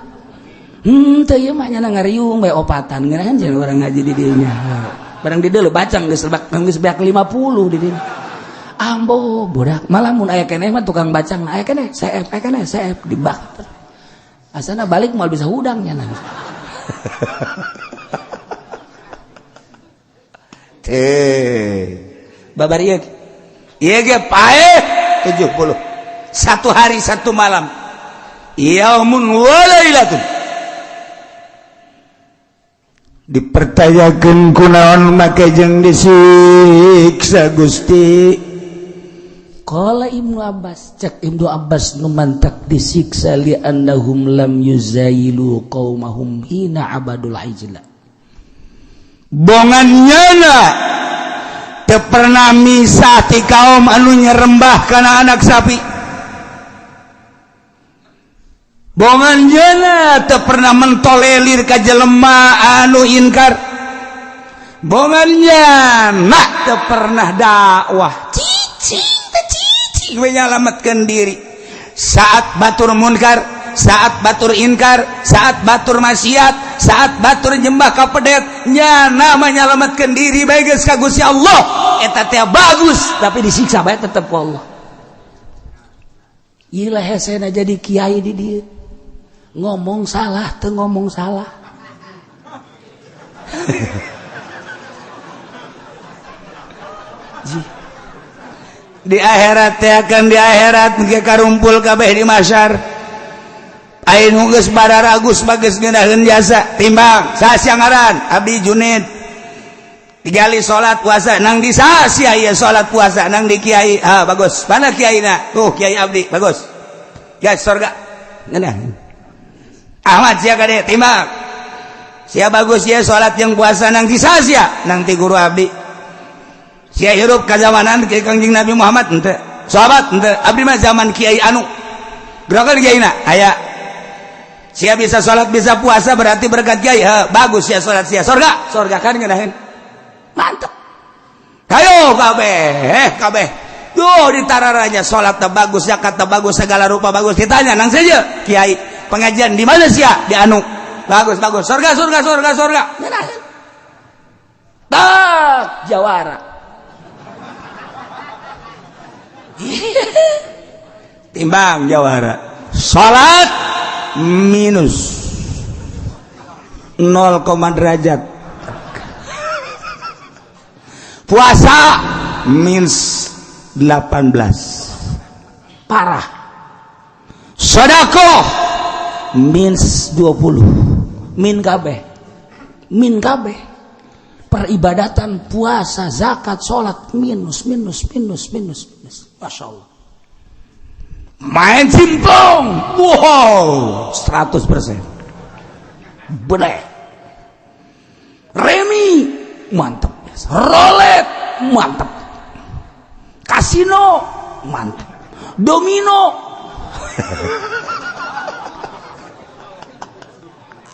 [SPEAKER 1] Henteu ieu mah nya ngariung we opatan ngeunaheun jeung urang ngaji di dieu nya. Barang di dieu bacang geus lebak geus beak 50 di dieu. Ambo budak malah mun aya keneh mah tukang bacang aya keneh CF aya keneh CF dibak. Asana balik moal bisa hudang nya.
[SPEAKER 2] Teh babar ieu ieu ge paeh 70 satu hari satu malam, yaumun wa lailatun. Dipertanyakeun kunaon make jeung disiksa Gusti?
[SPEAKER 1] Qala Ibnu Abbas, cek Ibnu Abbas nu mantak disiksa li annahum lam yuzayilu qaumahum hina abadul ijla.
[SPEAKER 2] Bongan nyana teu pernah misah ti kaum anu nyerembah kana anak sapi. Bongan nyana teu pernah mentolelir ka jelema anu inkar. Bongan nyana teu pernah dakwah. Cicing teh cicing we nyalametkeun diri. Saat batur munkar, saat batur inkar, saat batur maksiat, saat batur nyembah ka pedet, nyana menyelamatkan diri bae geus ka Gusti Allah. Eta teh bagus,
[SPEAKER 1] tapi disiksa bae tetep ku Allah. Ieu lah hesena jadi kiai di dieu. Ngomong salah teu ngomong salah.
[SPEAKER 2] Di akhirat teh akan di akhirat ge karumpul kabeh di mahsyar. Aya nu geus bararagus bagus ngeunaheun jasa timbang saha ngaran Abdi Junid. Digali salat puasa nang di saha sia ieu salat puasa nang di kiai. Ah bagus. Mana kiaina? Tuh Kiai Abdi bagus. Ya surga. Ngeunah. Ahmad sia kade timbang. Sia bagus sia salat yang puasa nang di saha sia? Nang ti guru abdi. Sia hirup kazamanan ke Kangjeng Nabi Muhammad henteu. Sahabat henteu. Abdi mah zaman kiai anu. Gerakan kiaina aya. Sia bisa salat bisa puasa berarti berkat kiai. Ha, bagus sia salat sia. Surga, surga kan ngeunaheun. Mantep. Hayo kabeh, kabeh. Duh ditararanya salat teh bagus, zakat teh bagus, segala rupa bagus. Ditanya nang saja kiai, pengajian di mana sia? Di anu. Bagus, bagus. Surga, surga, surga, surga.
[SPEAKER 1] Tak jawara.
[SPEAKER 2] Timbang jawara. Salat minus 0, derajat. Puasa minus 18.
[SPEAKER 1] Parah.
[SPEAKER 2] Sedekah minus 20.
[SPEAKER 1] Min kabeh. Min kabeh. Peribadatan, puasa, zakat, salat minus minus minus minus minus. Masya Allah.
[SPEAKER 2] Main simpong. Wow, 100%.
[SPEAKER 1] Bener. Remi mantep. Rolet mantep. Kasino mantep. Domino.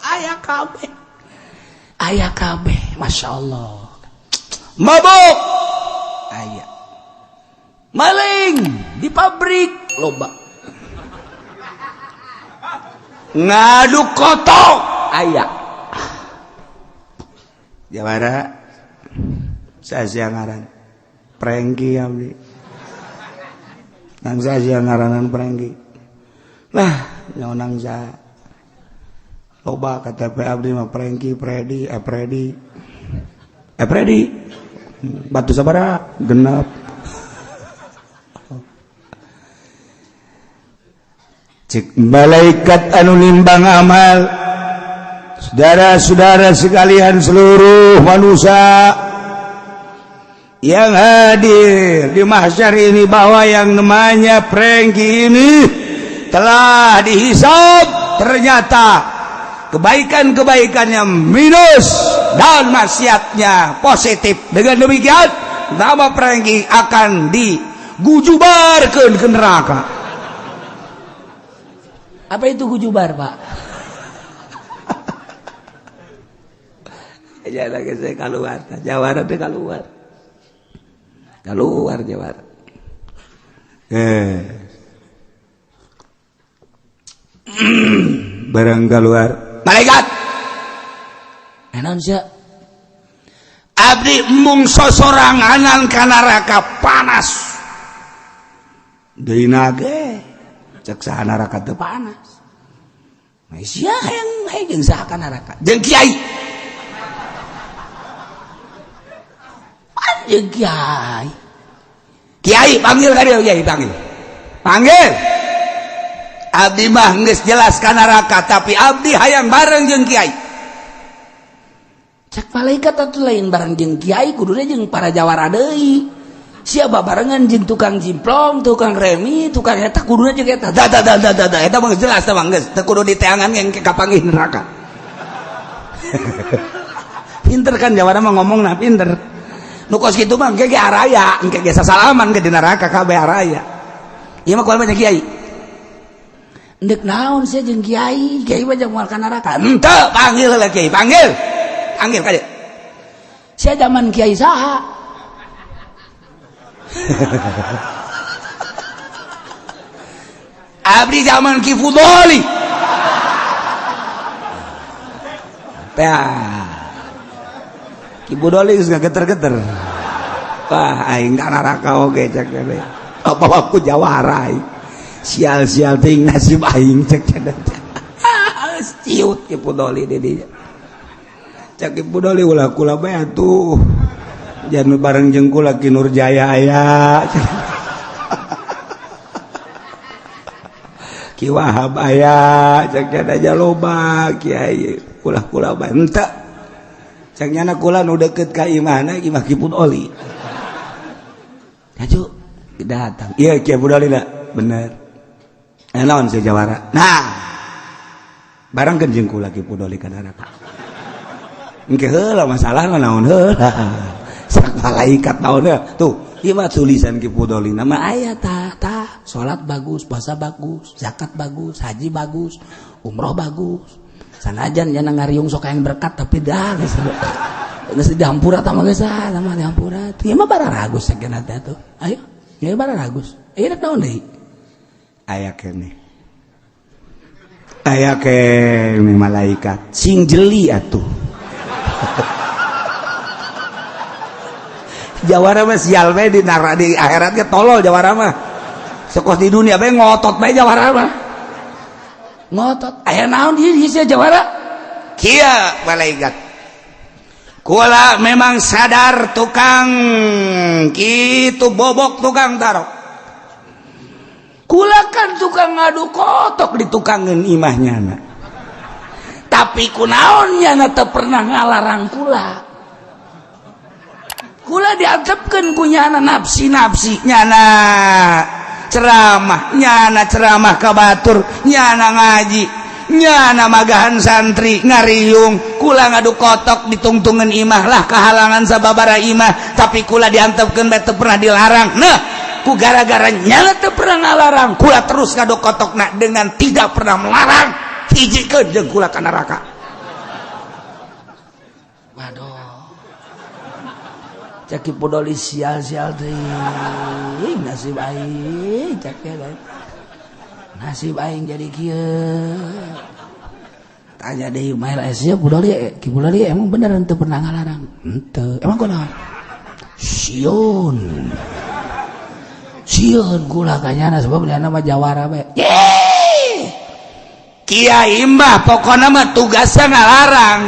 [SPEAKER 1] Aya kabeh. Aya kabeh, Masya Allah.
[SPEAKER 2] Mabuk aya.
[SPEAKER 1] Maling di pabrik loba.
[SPEAKER 2] Ngadu kotok
[SPEAKER 1] aya.
[SPEAKER 2] Jawara saya ngaran Prengki abdi. Nang saya ngaranan Prengki. Lah, nang saya loba KTP abdi mah Prengki, Predi, Epredi. Epredi. Batu sabara genep. Cek malaikat anu nimbang amal. Saudara-saudara sekalian seluruh manusia yang hadir di mahsyar ini, bahwa yang namanya Prengki ini telah dihisab, ternyata kebaikan-kebaikannya minus dan maksiatnya positif. Dengan demikian nama Prengki akan digujubarkan ke neraka.
[SPEAKER 1] Apa itu gujubar, Pak?
[SPEAKER 2] Ya lagi saya keluar, jawara teh keluar. Keluar jawara. Barang keluar. Malaikat.
[SPEAKER 1] Enon sia.
[SPEAKER 2] Abdi embung sosoranganan ka neraka panas. Deui nage cek saha neraka teu panas.
[SPEAKER 1] Nah, sia hayang hayang saha ka neraka?
[SPEAKER 2] Jeung kiai.
[SPEAKER 1] Jeung kiai.
[SPEAKER 2] Kiai panggil ka dieu, kiai panggil. Panggil. Abdi mah geus jelas ka neraka, tapi abdi hayang bareng jeung kiai.
[SPEAKER 1] Cek malaikat atuh lain bareng jeung kiai, kuduna jeung para jawara deui. Sia babarengan jeung tukang jimplong, tukang remi, tukang eta kuduna jeung eta.
[SPEAKER 2] Da da da da da eta mah jelas teh mah geus teu kudu diteangan yang kapanggih neraka. Pinter kan jawara mah ngomongna pinter. Nu kos kitu mah engke ge araya, engke ge sasalaman ke di neraka kabeh araya. Ieu mah kual banyak kiai.
[SPEAKER 1] Ndek naon sia jeung kiai, kiai mah jeung moal ka neraka.
[SPEAKER 2] Henteu, panggil heula kiai, panggil. Panggil ka dieu.
[SPEAKER 1] Sia zaman kiai saha?
[SPEAKER 2] Abdi zaman Ki Fudoli. Tah. Ki Fudoli geus ngageter-geter. Wah, aing ka neraka oge cek teh. Apa aku jawara aing. Sial-sial teuing nasib aing cek teh. Ciut Ki Pudoli di dinya. Cak Ki Pudoli, "Ulah kula bae atuh, jangan bareng jeung kula Ki Nurjaya aya, Ki Wahab aya," cak aja, "loba kiai, ulah kula bae." Henteu, cak nyana, "Kula nu deket ka imahna, imah Ki Pudoli." Hayu datang. Iya, Ki Pudoli lah, bener. Eh, naon si jawara? Nah, bareng jeung kula Ki Pudoli ka neraka. Engke heula masalahna naon heula. Sak malaikat naon tuh. Ieu mah tulisan Ki Pudoli nama aya tah tah, salat bagus, puasa bagus, zakat bagus, haji bagus, umroh bagus. Sanajan jana ngariung sok yang berkat, tapi dah geus geus dihampura tah mah, geus sama dihampura. Ieu mah bararagus sakeuna teh tuh. Ayo, ieu bararagus. Ieu naon deui? Aya keneh. Aya keneh malaikat. Sing jeli atuh. Jawara mah sial bae di nara, di akhirat ge tolol jawara mah. Sekos di dunia bae ngotot bae jawara mah. Ngotot. Aya naon di sia jawara? Kieu malaikat. Kula memang sadar tukang kitu bobok, tukang tarok. Kula kan tukang ngadu kotok di tukangeun imahnya. Tapi kunaon nyana teu pernah ngalarang kula? Kula diantepkeun ku nyana nafsi-nafsi nyana, ceramah nyana, ceramah ka batur nyana, ngaji nyana, magahan santri ngariung, kula ngadu kotok ditungtungan imah lah, kehalangan sababara imah, tapi kula diantepkeun bae teu pernah dilarang. Nah, ku gara-gara nyana teu pernah ngalarang, kula terus ngadu kotok nak dengan tidak pernah melarang, hijikeun jeung kula ka neraka. Waduh, cak Ki Pudoli, sial sial teuing nasib aing. Cak nasib aing jadi kieu. Tanya deui mail sia Pudoli, Ki Pudoli emang bener henteu pernah ngalarang? Henteu. Emang kunaon? Sieun, sieun kula ka nyana sebab nyana mah jawara bae. Kiai mah pokokna mah tugasnya ngalarang.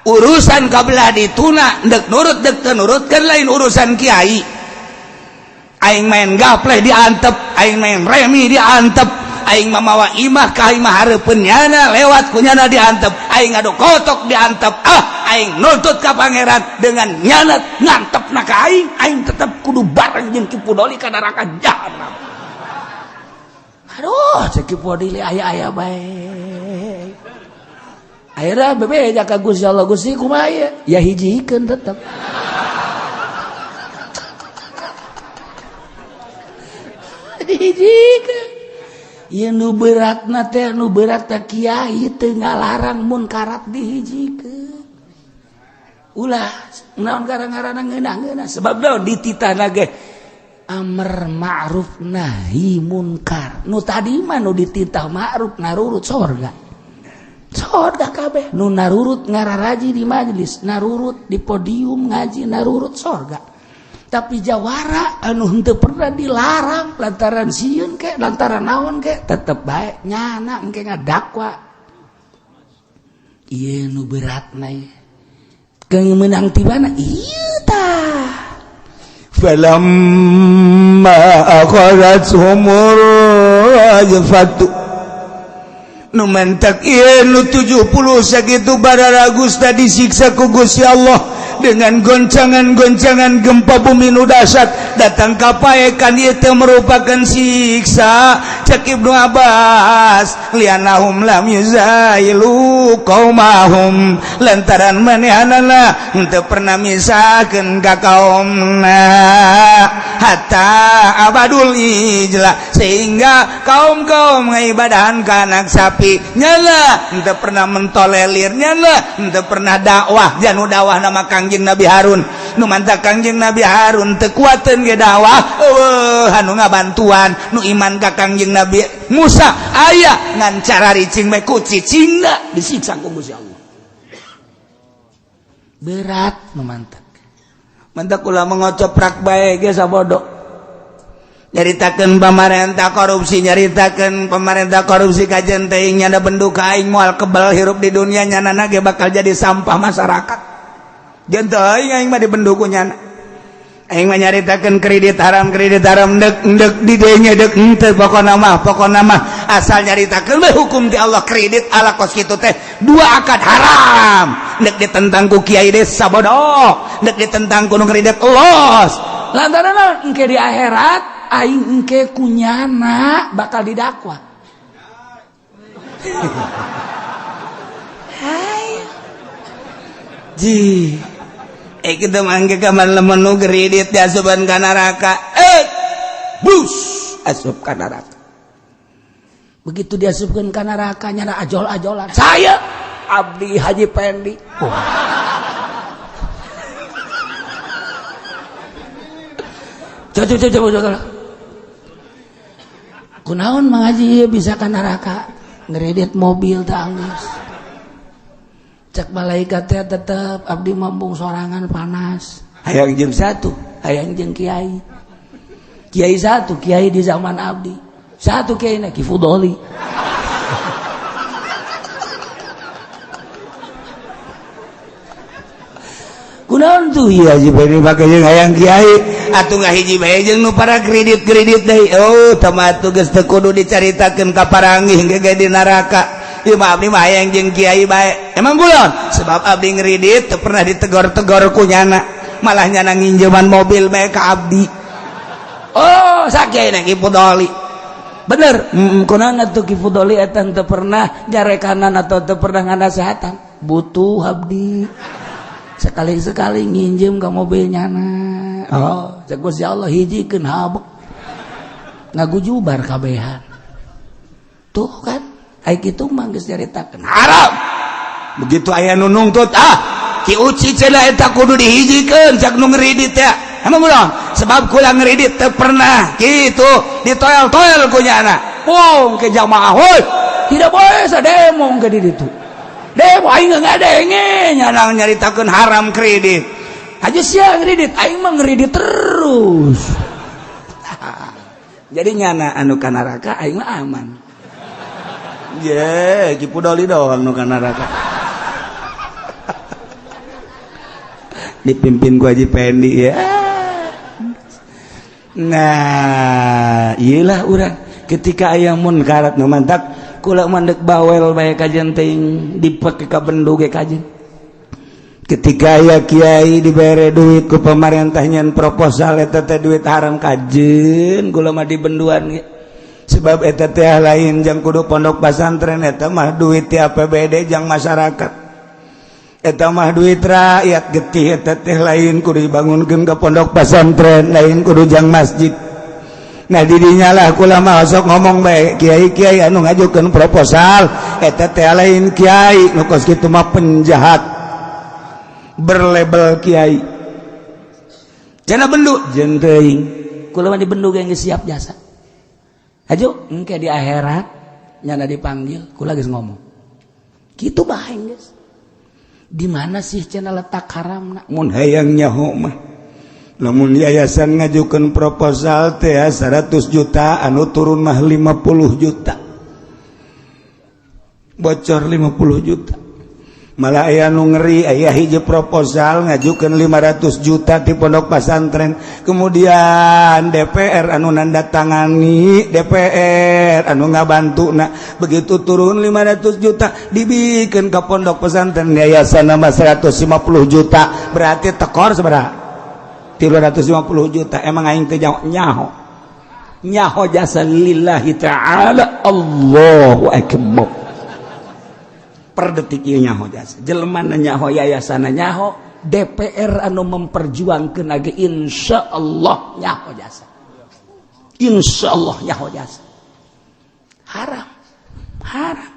[SPEAKER 2] Urusan kabelah dituna dek nurut dek teu nurut kan lain urusan kiai. Aing main gapleh diantep, aing main remi diantep, aing mamawa imah ka imah hareupeun nyana lewat ku nyana diantep, aing ngadu kotok diantep. Ah, aing nuntut ka pangeran dengan nyana ngantep na ka aing, aing tetep kudu bareng jeung Ki Pudoli ka neraka jahanam. Aduh, cek Ki Pudoli, aya-aya bae. Akhirnya bebeja ka Gusti Allah, "Gusti, kumaha ieu?" Ya hijikeun tetep dihijikeun. Ieu nu beratna teh, nu berat teh kiai teu ngalarang munkarat dihijikeun. Ulah naon gara-garana ngeunah-ngeunah, sebab naon dititahna ge amar ma'ruf nahi munkar. Nu tadi mah nu dititah ma'ruf narurut sorga, sorga kabeh. Nu narurut ngararaji di majelis, narurut di podium ngaji, narurut sorga. Tapi jawara anu henteu pernah dilarang lantaran sieun ke, lantaran naon ke, tetep bae nyana engke ngadakwa. Ieu nu beratna ieu. Keung meunang ti mana ieu tah? Falamma akhadhathumur rajfatu. Nu mentak ieu nu 70 sakitu bararagus tadi disiksa ku Gusti Allah dengan goncangan-goncangan gempa bumi nu dahsyat datang ka paekan. Ieu teh merupakan siksa. Cek Ibnu Abbas, lianahum lam yuzailu qaumahum, lantaran manehanana henteu pernah misahkeun ka kaumna, hatta abadul ijla, sehingga kaum-kaum ngaibadahan ka anak sapi. Nyala henteu pernah mentolelir, nyala henteu pernah dakwah. Janu dakwah nama Kangjeng Nabi Harun. Nu mantak Kangjeng Nabi Harun teu kuateun ge dakwah, eueuh anu ngabantuan. Nu iman ka Kangjeng Nabi Musa aya, ngan cara ricing bae ku cicingna disiksa ku Gusti Allah. Berat nu mantak. Mantak ulah mengocoprak bae ge sabodo. Nyaritakeun pamarentah korupsi, nyaritakeun pemerintah korupsi kajen teuing nyana bendu ka aing moal kebal hirup di dunia, nyana ge bakal jadi sampah masyarakat. Jeung teuing aing mah dibendu ku nyana. Aing mah nyaritakeun kredit haram dek dek di dieu dek henteu, pokona mah asal nyaritakeun we hukum ti Allah kredit ala kos kitu teh dua akad haram. Dek ditentang ku kiai desa bodoh, dek ditentang ku nu kredit los.
[SPEAKER 1] Lantaran naon? Engke di akhirat aing engke kunyana bakal didakwa. Hai.
[SPEAKER 2] Ji. Kita mangke kamar lamun nu kredit diasupan ka neraka. Bus asup ka neraka.
[SPEAKER 1] Begitu diasupkeun ka neraka nyana ajol-ajolan. Saya Abdi Haji Pendi. Oh. Coba coba coba. Kunaon Mang Haji ieu bisa ka neraka? Ngeredit mobil teh anggeus. Cek malaikat teh tetep abdi mambung sorangan panas.
[SPEAKER 2] Hayang jeung satu,
[SPEAKER 1] hayang jeung kiai. Kiai satu, kiai di zaman abdi. Satu kiai na Ki Fudoli.
[SPEAKER 2] Kunaon tuh ieu Haji Pendi make jeung hayang kiai atuh ngahiji bae jeung nu para kredit-kredit deui. Oh, tah mah atuh geus teu kudu dicaritakeun ka paranggih ge di neraka. Ieu mah abdi mah hayang jeung kiai bae. Emang kulon? Sebab abdi ngredit teu pernah ditegor-tegor ku nyana. Malah nyana nginjeman mobil bae ka abdi.
[SPEAKER 1] Oh, sakiai na Ki Fudoli. Bener, kunaon atuh Ki Fudoli eta teu pernah jarekanan atau teu pernah nganasehatan. Butuh abdi. Sekali-sekali nginjem ke mobil nyana. Oh, cek Gusti Allah hijikeun habek. Ngagujubar kabehan. Tuh kan, ai kitu mah geus nyaritakeun
[SPEAKER 2] haram. Begitu aya nu nungtut, ah, Ki Uci cenah eta kudu dihijikeun cak nu ngredit ya. Emang ulah? Sebab kula ngredit teu pernah kitu ditoel-toel ku nyana.
[SPEAKER 1] Bong ke jamaah hoi. Tidak boleh sademo ke di ditu. Demo aing ngadenge
[SPEAKER 2] nyana nyaritakeun haram kredit.
[SPEAKER 1] Aja sia ngredit, aing mah ngredit terus.
[SPEAKER 2] Jadi nyana anu ka neraka aing mah aman. Ye, Ki Fudoli doang nu ka neraka. Dipimpin ku Haji Pendi ya. Nah, iyalah urang ketika aya munkarat nu mantak kula mandek bawel bae kajen teuing dipake ka bendu ge kajen. Ketika aya kiai dibere duit ku pemerintah nyen proposal eta teh duit haram kajen kula mah dibenduan ge. Sebab eta teh lain jang kudu pondok pesantren, eta mah duit ti APBD jang masyarakat. Eta mah duit rakyat getih eta teh lain kudu dibangunkeun ka pondok pesantren, lain kudu jang masjid. Nah didinya lah kula mah sok ngomong bae kiai-kiai anu ngajukeun proposal eta teh lain kiai nu kos kitu mah penjahat berlabel kiai. Cenah bendu jeung teuing
[SPEAKER 1] kula mah dibendu ge geus siap jasa. Hajo engke di akhirat nyana dipanggil kula geus ngomong. Kitu bae geus. Di mana sih cenah letak haramna?
[SPEAKER 2] Mun hayang nyaho mah lamun yayasan ngajukeun proposal teh 100 juta anu turun mah 50 juta. Bocor 50 juta. Malah aya nu ngeri aya hiji proposal ngajukeun 500 juta di pondok pesantren. Kemudian DPR anu nandatangani, DPR anu ngabantuna. Begitu turun 500 juta dibikeun ka pondok pesantren yayasan nama 150 juta. Berarti tekor sabaraha? 350 juta. Emang aing teh nyaho. Nyaho jasa lillahi ta'ala. Allahu akbar. Per detik ieu nyaho jasa. Jelema nyaho, yayasan nyaho,
[SPEAKER 1] DPR anu memperjuangkeun age insyaallah nyaho jasa. Insyaallah nyaho jasa. Haram. Haram.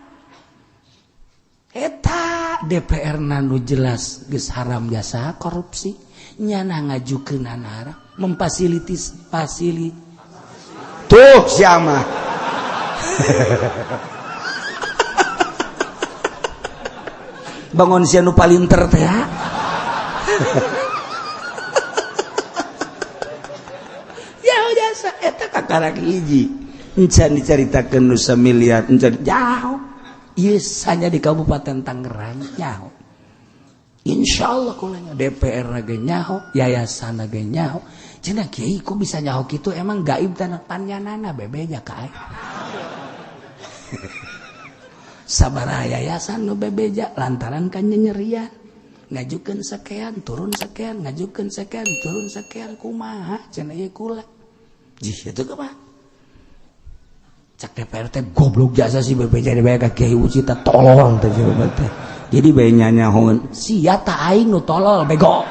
[SPEAKER 1] Eta DPR nanu jelas geus haram jasa korupsi, nyana ngajukeun haram, memfasilitis fasili.
[SPEAKER 2] Tuh siapa?
[SPEAKER 1] Bangun sia nu palinter teh. Ya jasa eta
[SPEAKER 2] karak hiji encan dicaritakeun nu samiliar encan jauh ieu hanya di Kabupaten Tangerang nyaho. Insya Allah kulanya DPR ge nyaho, yayasan ge nyaho. Cenah kiai kok bisa nyaho kitu, emang gaib tanah panyanana bebeja ka aing. Sabaraha yayasan nu bebeja lantaran kan nyerian ngajukeun sekian turun sekian ngajukeun sekian turun sekian kumaha cenah ieu kula. Jih itu kumaha? Cak DPR teh goblok jasa si bebeja dibae ka Kiai Uci teh tolol teh teh. Jadi bae nyanyahoeun sia ta aing nu tolol bego.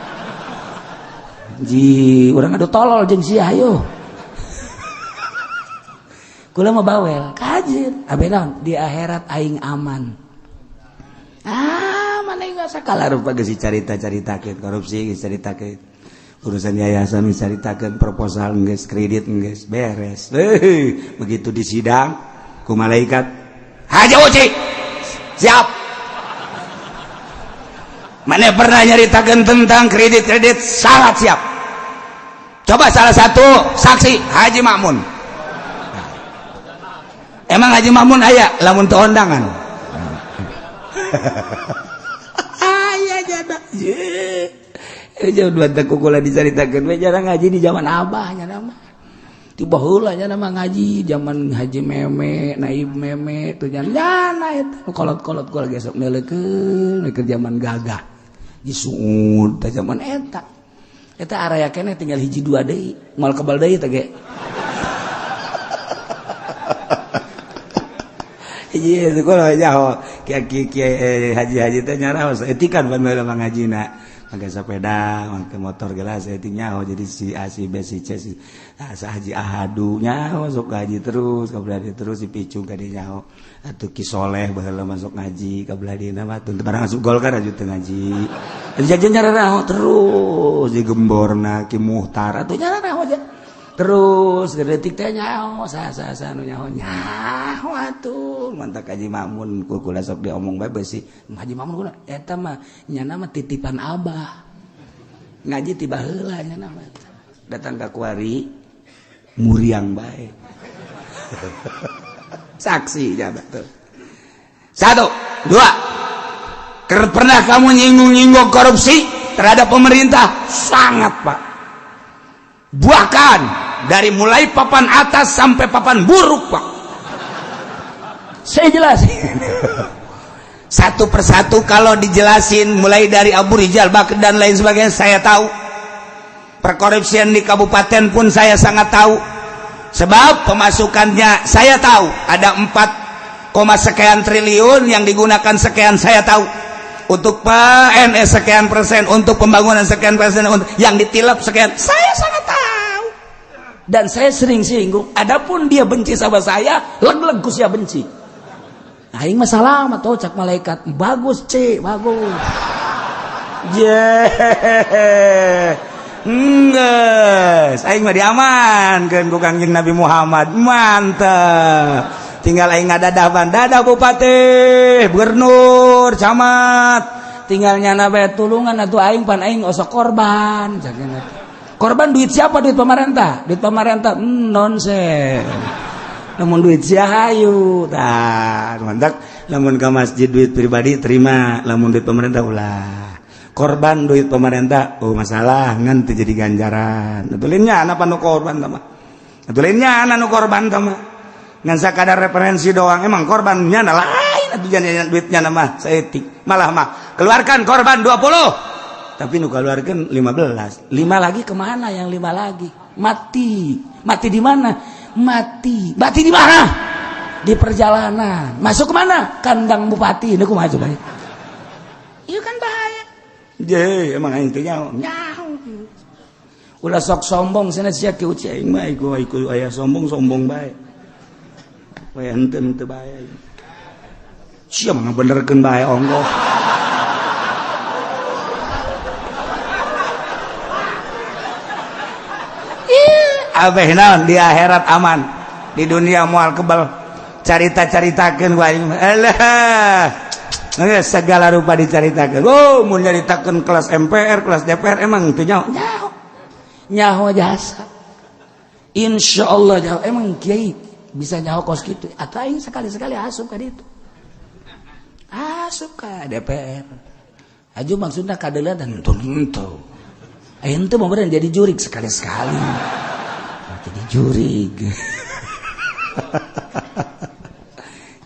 [SPEAKER 2] Ji urang adu tolol jeung sia hayo. Kula mah bawel kajin abe naon di akhirat aing aman. Ah mana aing sakala rupa geus dicarita-caritakeun korupsi geus caritakeun urusan yayasan geus caritakeun proposal geus kredit geus beres. Heuh begitu di sidang ku malaikat Haji Uci siap. Mana pernah nyaritakeun tentang kredit-kredit sangat siap. Coba salah satu saksi Haji Makmun. Emang Haji Makmun aya lamun teu ondangan. Aya jada. Jauh dua teh kukula dicaritakeun we jarang ngaji di zaman abah nya mah. Ti baheula nya mah ngaji zaman Haji Meme, Naib Meme tuh nya eta kolot-kolot kula ge sok neuleukeun keur zaman gagah. Disuud teh zaman eta. Eta araya keneh tinggal hiji dua deui, moal kebal deui teh ge. Iya, sekolah nyaho kiai haji-haji teh nyaraos etikan pan baheula mah ngajina. Make sepeda, make motor gelas etik nyaho jadi si A si B si C si nah, haji Ahadu nyaho sok ngaji terus kabelah terus si Picung ka dieu nyaho. Atuh Ki Soleh baheula masuk ngaji kabelah dieuna mah teu barang asup Golkar aju teu ngaji. Jajan nyaraho terus di Gemborna Ki Muhtar atuh nyaraho aja. Terus detik teh nyaho sa nu nyaho nyaho atuh mantak Haji Makmun ku kula sok diomong bae beusi Haji Makmun kula eta mah nyana mah titipan abah ngaji ti baheula nyana mah datang ka kuari muriang bae saksi jabat tuh satu dua pernah kamu nyinggung-nyinggung korupsi terhadap pemerintah sangat pak bahkan dari mulai papan atas sampai papan buruk pak saya jelasin satu persatu kalau dijelasin mulai dari Abu Rijal Bakr dan lain sebagainya saya tahu perkorupsian di kabupaten pun saya sangat tahu sebab pemasukannya saya tahu ada 4, sekian triliun yang digunakan sekian saya tahu untuk PNS sekian persen untuk pembangunan sekian persen untuk yang ditilap sekian saya sangat tahu dan saya sering singgung adapun dia benci sama saya leg-leg ku sia benci aing mah salah mah cak malaikat bagus c bagus je geus aing mah diamankeun ku Kangjeng Nabi Muhammad mantep tinggal aing ngadadaban dadah bupati gubernur camat tinggal nyana bae tulungan atuh aing pan aing osok korban korban duit siapa duit pemerintah nonsen namun duit sia hayu tah mantap lamun ka masjid duit pribadi terima lamun duit pemerintah ulah korban duit pemerintah oh masalah ngan teu jadi ganjaran atuh nya anu korban tah mah atuh nya anu korban tah mah ngan sakadar referensi doang emang korbannya lain atuh jangan duitnya mah saeutik malah mah keluarkan korban 20 tapi nu keluarkan 15 5 lagi kemana yang 5 lagi mati mati di mana mati mati di mana di perjalanan masuk kemana kandang bupati ini kumaha coba itu kan bahaya je emang aing teh nyaho ulah sok sombong sana sia kieu aing mah iku aya sombong sombong bae bae henteu henteu bae sia mah ngabenerkeun bae ongkoh abeh naon di akhirat aman di dunia moal kebal carita-caritakeun ku aing alah segala rupa dicaritakeun oh mun nyaritakeun kelas MPR kelas DPR emang teu nyaho nyaho jasa
[SPEAKER 1] Insya Allah jauh. Emang kiai bisa nyaho kos gitu atau aing sekali-sekali asup ka ditu, asup ka DPR aju, maksudnya kadeuleuan dan tentu aing teu mau jadi jurig, sekali-sekali jadi jurig.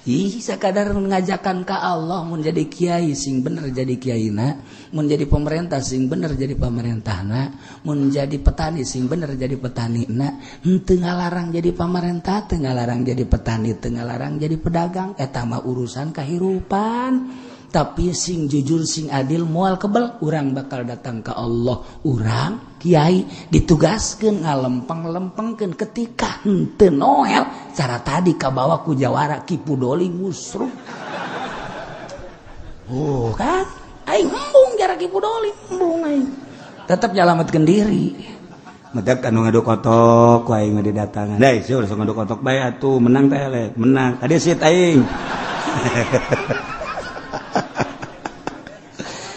[SPEAKER 1] Ih, sekadar ngajakan ke Allah. Mun jadi kiai sing bener jadi kiaina, mun jadi pemerintah sing bener jadi pemerintahna, mun jadi petani sing bener jadi petanina. Henteu ngalarang jadi pemerintah, teu ngalarang jadi petani, teu ngalarang jadi pedagang, eta mah urusan kehidupan. Tapi sing jujur, sing adil, moal kebel urang bakal datang ke Allah. Urang kiai ditugaskeun ngalempeng-lempengkeun ketika henteu noel cara tadi kabawa ku jawara Ki Pudoli musruh. Oh kan aing embung jara Ki Pudoli, embung aing tetep nyalametkeun diri.
[SPEAKER 2] Medak anu ngadu kotok ku aing mah didatangan. Dai, sia ulah ngadu kotok bae atuh, menang teh eleh, menang. Tadi sit aing.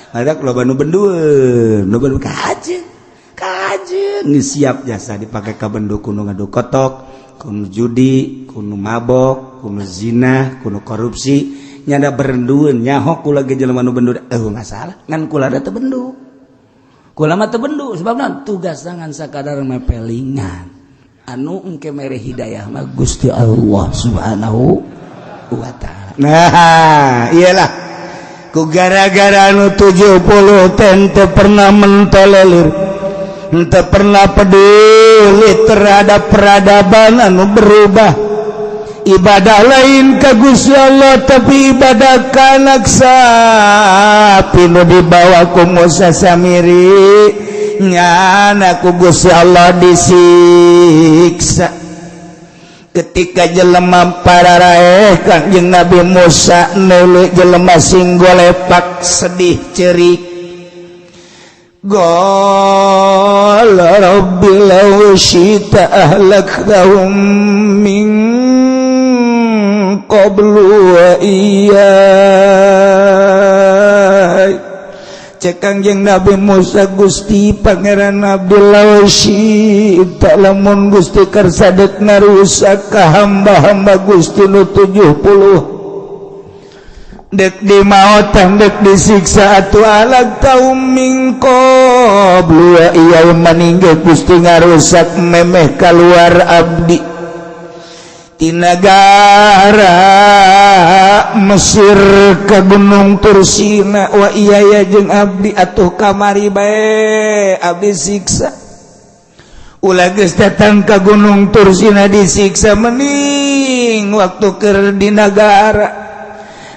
[SPEAKER 2] Ada loba nu bendueun, loba nu kajeun. Kajeun geus siap jasa dipake ka bendu kudu ngadu kotok, kudu judi, kudu mabok, kudu zina, kudu korupsi, nyada berendueun nyaho kula ge jelema nu bendu eueuh masalah, ngan kula da teu bendu. Kula mah teu bendu sebabna tugas ngan sakadar mepelingan. Anu engke mere hidayah mah Gusti Allah Subhanahu wa taala. Nah, iyalah ku gara-gara anu 70 teh pernah mentolelir, henteu pernah peduli terhadap peradaban anu berubah. Ibadah lain ka Gusti Allah tapi ibadah ka anak sapi nu dibawa ku Musa Samiri, nyana ku Gusti Allah disiksa. Ketika jelema pararaeh Kangjeng Nabi Musa neuleuh jelema sing golepak sedih cerik. Qala rabbi law syi'ta ahlaktahum min qablu wa iyyai. Cek Kangjeng Nabi Musa, Gusti Pangeran Abdullah syi'ta, lamun Gusti kersa dek ngarusak ka hamba-hamba Gusti nu 70, dek dimaotan dek disiksa atuh ahlaktahum min qablu wa iyyai, maningge Gusti ngarusak memeh keluar abdi ti nagara Mesir ke Gunung Tursina wa iya jeung abdi, atuh kamari bae abdi siksa. Ulah geus datang ka Gunung Tursina disiksa, mending waktu keur di nagara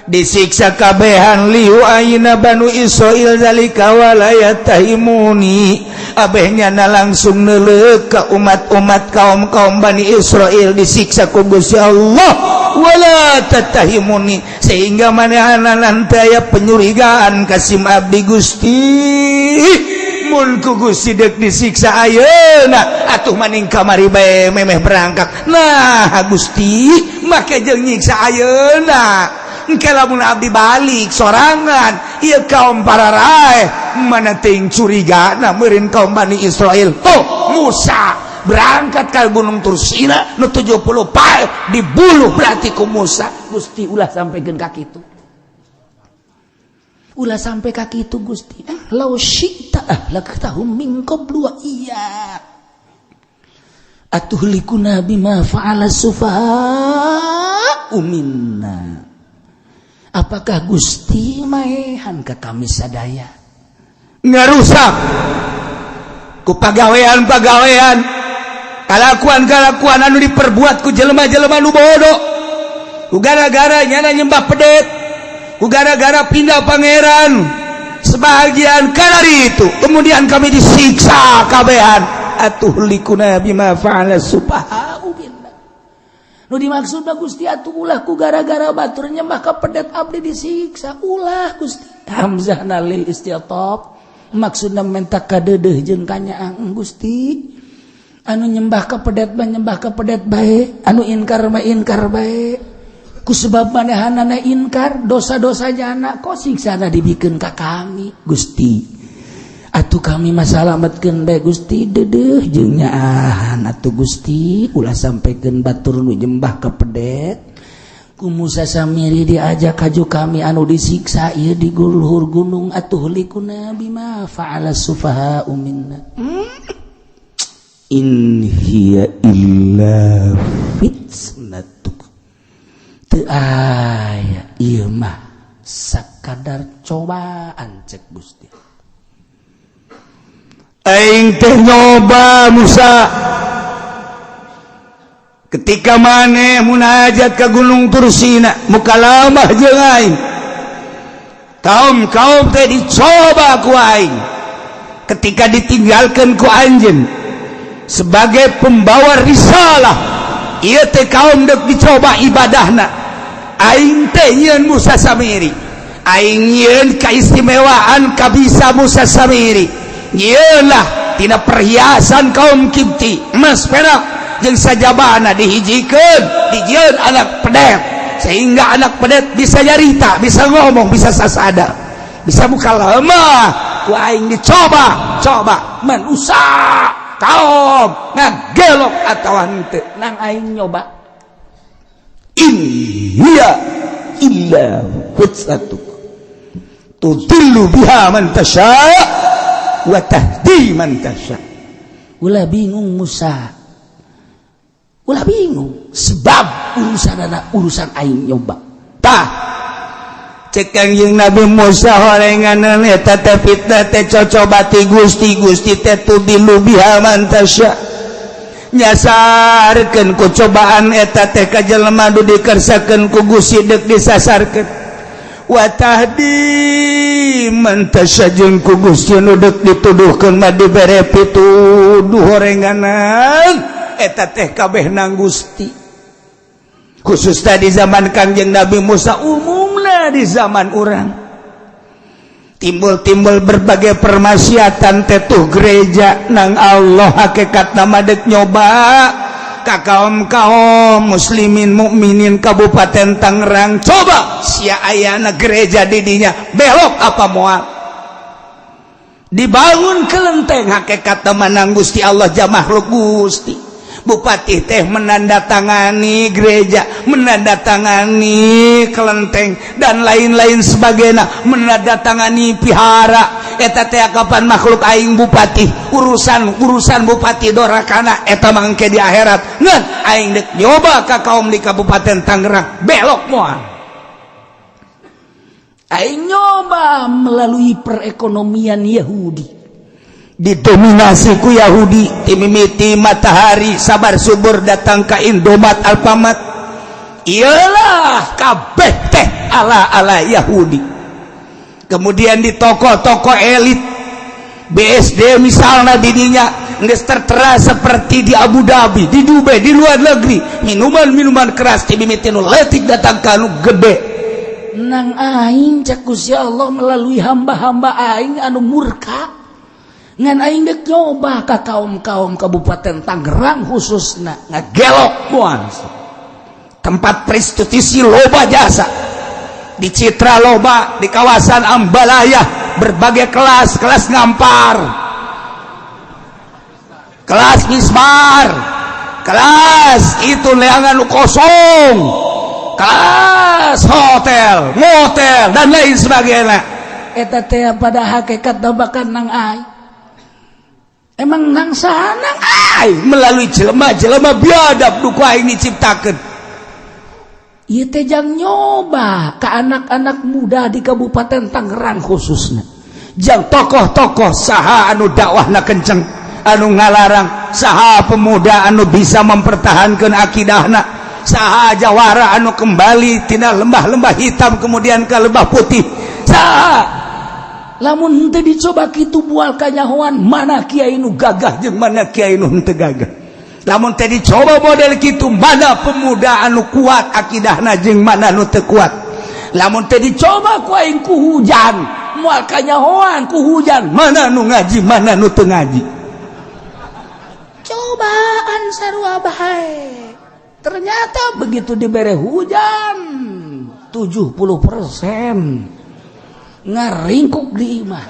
[SPEAKER 2] disiksa kabehan. Liu aina Banu Israil zalika wala yatahimuni, abehnya na langsung neuleuh ka umat-umat kaum-kaum Bani Israil disiksa ku Gusti Allah, wala tatahimuni, sehingga manehna nanti aya penyurigaan kasim abdi. Gusti, mun ku Gusti dek disiksa ayeuna atuh maning kamari bae memeh berangkat. Nah Gusti make jeung nyiksa ayeuna, engke lamun abdi balik sorangan ieu kaum para raeh mana ting curigana meureun kaum Bani Israil. Tuh Musa berangkat ke Gunung Tursina nu 70 pae dibuluh berarti ku Musa.
[SPEAKER 1] Gusti, ulah sampaikan ka kitu, ulah sampai ka kitu Gusti. Law syi'ta ahlaktahum min qablu wa iya atuhlikuna bima fa'ala sufaha'u minna. Apakah Gusti maehan ka kami sadaya
[SPEAKER 2] ngarusak ku pagawean-pagawean, kalakuan-kalakuan anu diperbuat ku jelema-jelema nu bodoh, ku gara-gara nyana nyembah pedet, ku gara-gara pindah pangeran sebagian kalari itu kemudian kami disiksa kabehan. Atuhlikuna bima fa'ala
[SPEAKER 1] sufaha'u minna. Nu dimaksud Gusti atuh ulah ku gara-gara batur nyembah ka pedet abdi disiksa, ulah Gusti. Hamzah nalil istiatab maksudna menta kadeudeuh jeung kanyaang. Gusti, anu nyembah ka pedet mah nyembah ka pedet bae, anu inkar mah inkar bae. Ku sebab manehanana inkar dosa-dosa jana kok siksana dibikeun ka kami. Gusti, atuh Atuh kami masalametkeun bae, Gusti. Dedeh jeung nyaahan atuh, Gusti, ulah sampaikeun batur nu nyembah ka pedet. Ku Musa Samiri diajak kaju kami anu disiksa ieu di luhur gunung. Atuhlikuna bima fa'ala sufaha minna?
[SPEAKER 2] In hiya illa fitnatuk.
[SPEAKER 1] Teu aya ieu mah, sakadar cobaan, cek Gusti.
[SPEAKER 2] Aing teh nyoba Musa ketika maneh munajat ke Gunung Tursina, mukalamah jeung aing. Kaum kaum teh dicoba ku aing ketika ditinggalkan ku anjeun sebagai pembawa risalah. Ieu teh kaum dek dicoba ibadahna. Aing teh nyieun Musa Samiri, aing nyieun keistimewaan kabisa Musa Samiri, nyieun lah tina perhiasan kaum Kipti, emas, perak jeung sajabana, dihijikeun, dijieun anak pedet, sehingga anak pedet bisa nyarita, bisa ngomong, bisa sasada, bisa mukalamah. Ku aing dicoba coba manusia, kaum ngagelok atau henteu.
[SPEAKER 1] Nang aing nyoba.
[SPEAKER 2] In hiya illa fitnatuk tudillu biha man tasha wa tahdi man tasha.
[SPEAKER 1] Ulah bingung, Musa, ulah bingung, sebab urusan anak urusan aing nyoba.
[SPEAKER 2] Tah, cek Kangjeng Nabi Musa, horengan eta teh fitnah teh cocoba ti Gusti. Gusti teh tudillu biha man tasha, nyasarkeun ku cobaan eta teh ka jelema nu dikersakeun ku Gusti deuk disasarkeun, wa tahdi man tasha, jeung ku Gusti nu deuk dituduhkeun mah dibere pituduh. Horenganan eta teh kabeh nang Gusti, khusus tadi zaman Kangjeng Nabi Musa, umumna di zaman urang timbul-timbul berbagai permaksiatan tetuh gereja nang Allah. Hakikat nama dek nyoba ka kaum kaum muslimin mukminin Kabupaten Tangerang. Coba sia ayana gereja didinya, belok apa moal? Dibangun kelenteng, hakikat menang Gusti Allah jam makhluk Gusti. Bupati teh menandatangani gereja, menandatangani kelenteng, dan lain-lain sebagainya, menandatangani pihara. Eta teh kapan makhluk aing bupati, urusan urusan bupati dorakana eta mangke di akhirat. Ngan aing dek nyoba ka kaum di Kabupaten Tangerang, belok moal?
[SPEAKER 1] Aing nyoba melalui perekonomian Yahudi.
[SPEAKER 2] Didominasi ku Yahudi timimiti matahari sabar subur datang ke Indomaret, Alfamart, iyalah kabeh teh ala-ala Yahudi. Kemudian di toko-toko elit BSD misalnya, didinya geus tertera seperti di Abu Dhabi, di Dubai, di luar negeri, minuman-minuman keras timimiti nu leutik datang ka nu gede.
[SPEAKER 1] Nang aing, cek Gusti Allah, melalui hamba-hamba aing anu murka. Ngan aing dek nyoba ka kaum-kaum Kabupaten Tangerang khususna.
[SPEAKER 2] Ngagelok moal? Tempat prostitusi loba, jasa di Citra loba, di kawasan Ambalaya berbagai kelas, kelas ngampar, kelas mismar, kelas itu leangan kosong, kelas hotel, motel, dan lain sebagainya.
[SPEAKER 1] Eta teh pada hakikat bahkan nang aing emang nang saha? Nang
[SPEAKER 2] aing melalui jelema-jelema biadab nu ku aing diciptakeun.
[SPEAKER 1] Ieu teh jang nyoba ke anak-anak muda di Kabupaten Tangerang khususnya.
[SPEAKER 2] Jang tokoh-tokoh saha anu dakwahna kenceng, anu ngalarang saha, pemuda anu bisa mempertahankan akidahna saha, jawara anu kembali tina lembah-lembah hitam kemudian ke lembah putih saha?
[SPEAKER 1] Lamun henteu dicoba kitu, moal kanyahoan mana kiai nu
[SPEAKER 2] gagah jeung mana kiai nu henteu gagah. Lamun teh dicoba model kitu, mana pemuda anu kuat akidahna jeung mana nu teu kuat. Lamun teh dicoba ku aing ku hujan,
[SPEAKER 1] moal kanyahoan ku hujan
[SPEAKER 2] mana nu ngaji, mana nu teu ngaji.
[SPEAKER 1] Cobaan sarua bae. Ternyata begitu dibere hujan, 70% ngaringkuk di imah.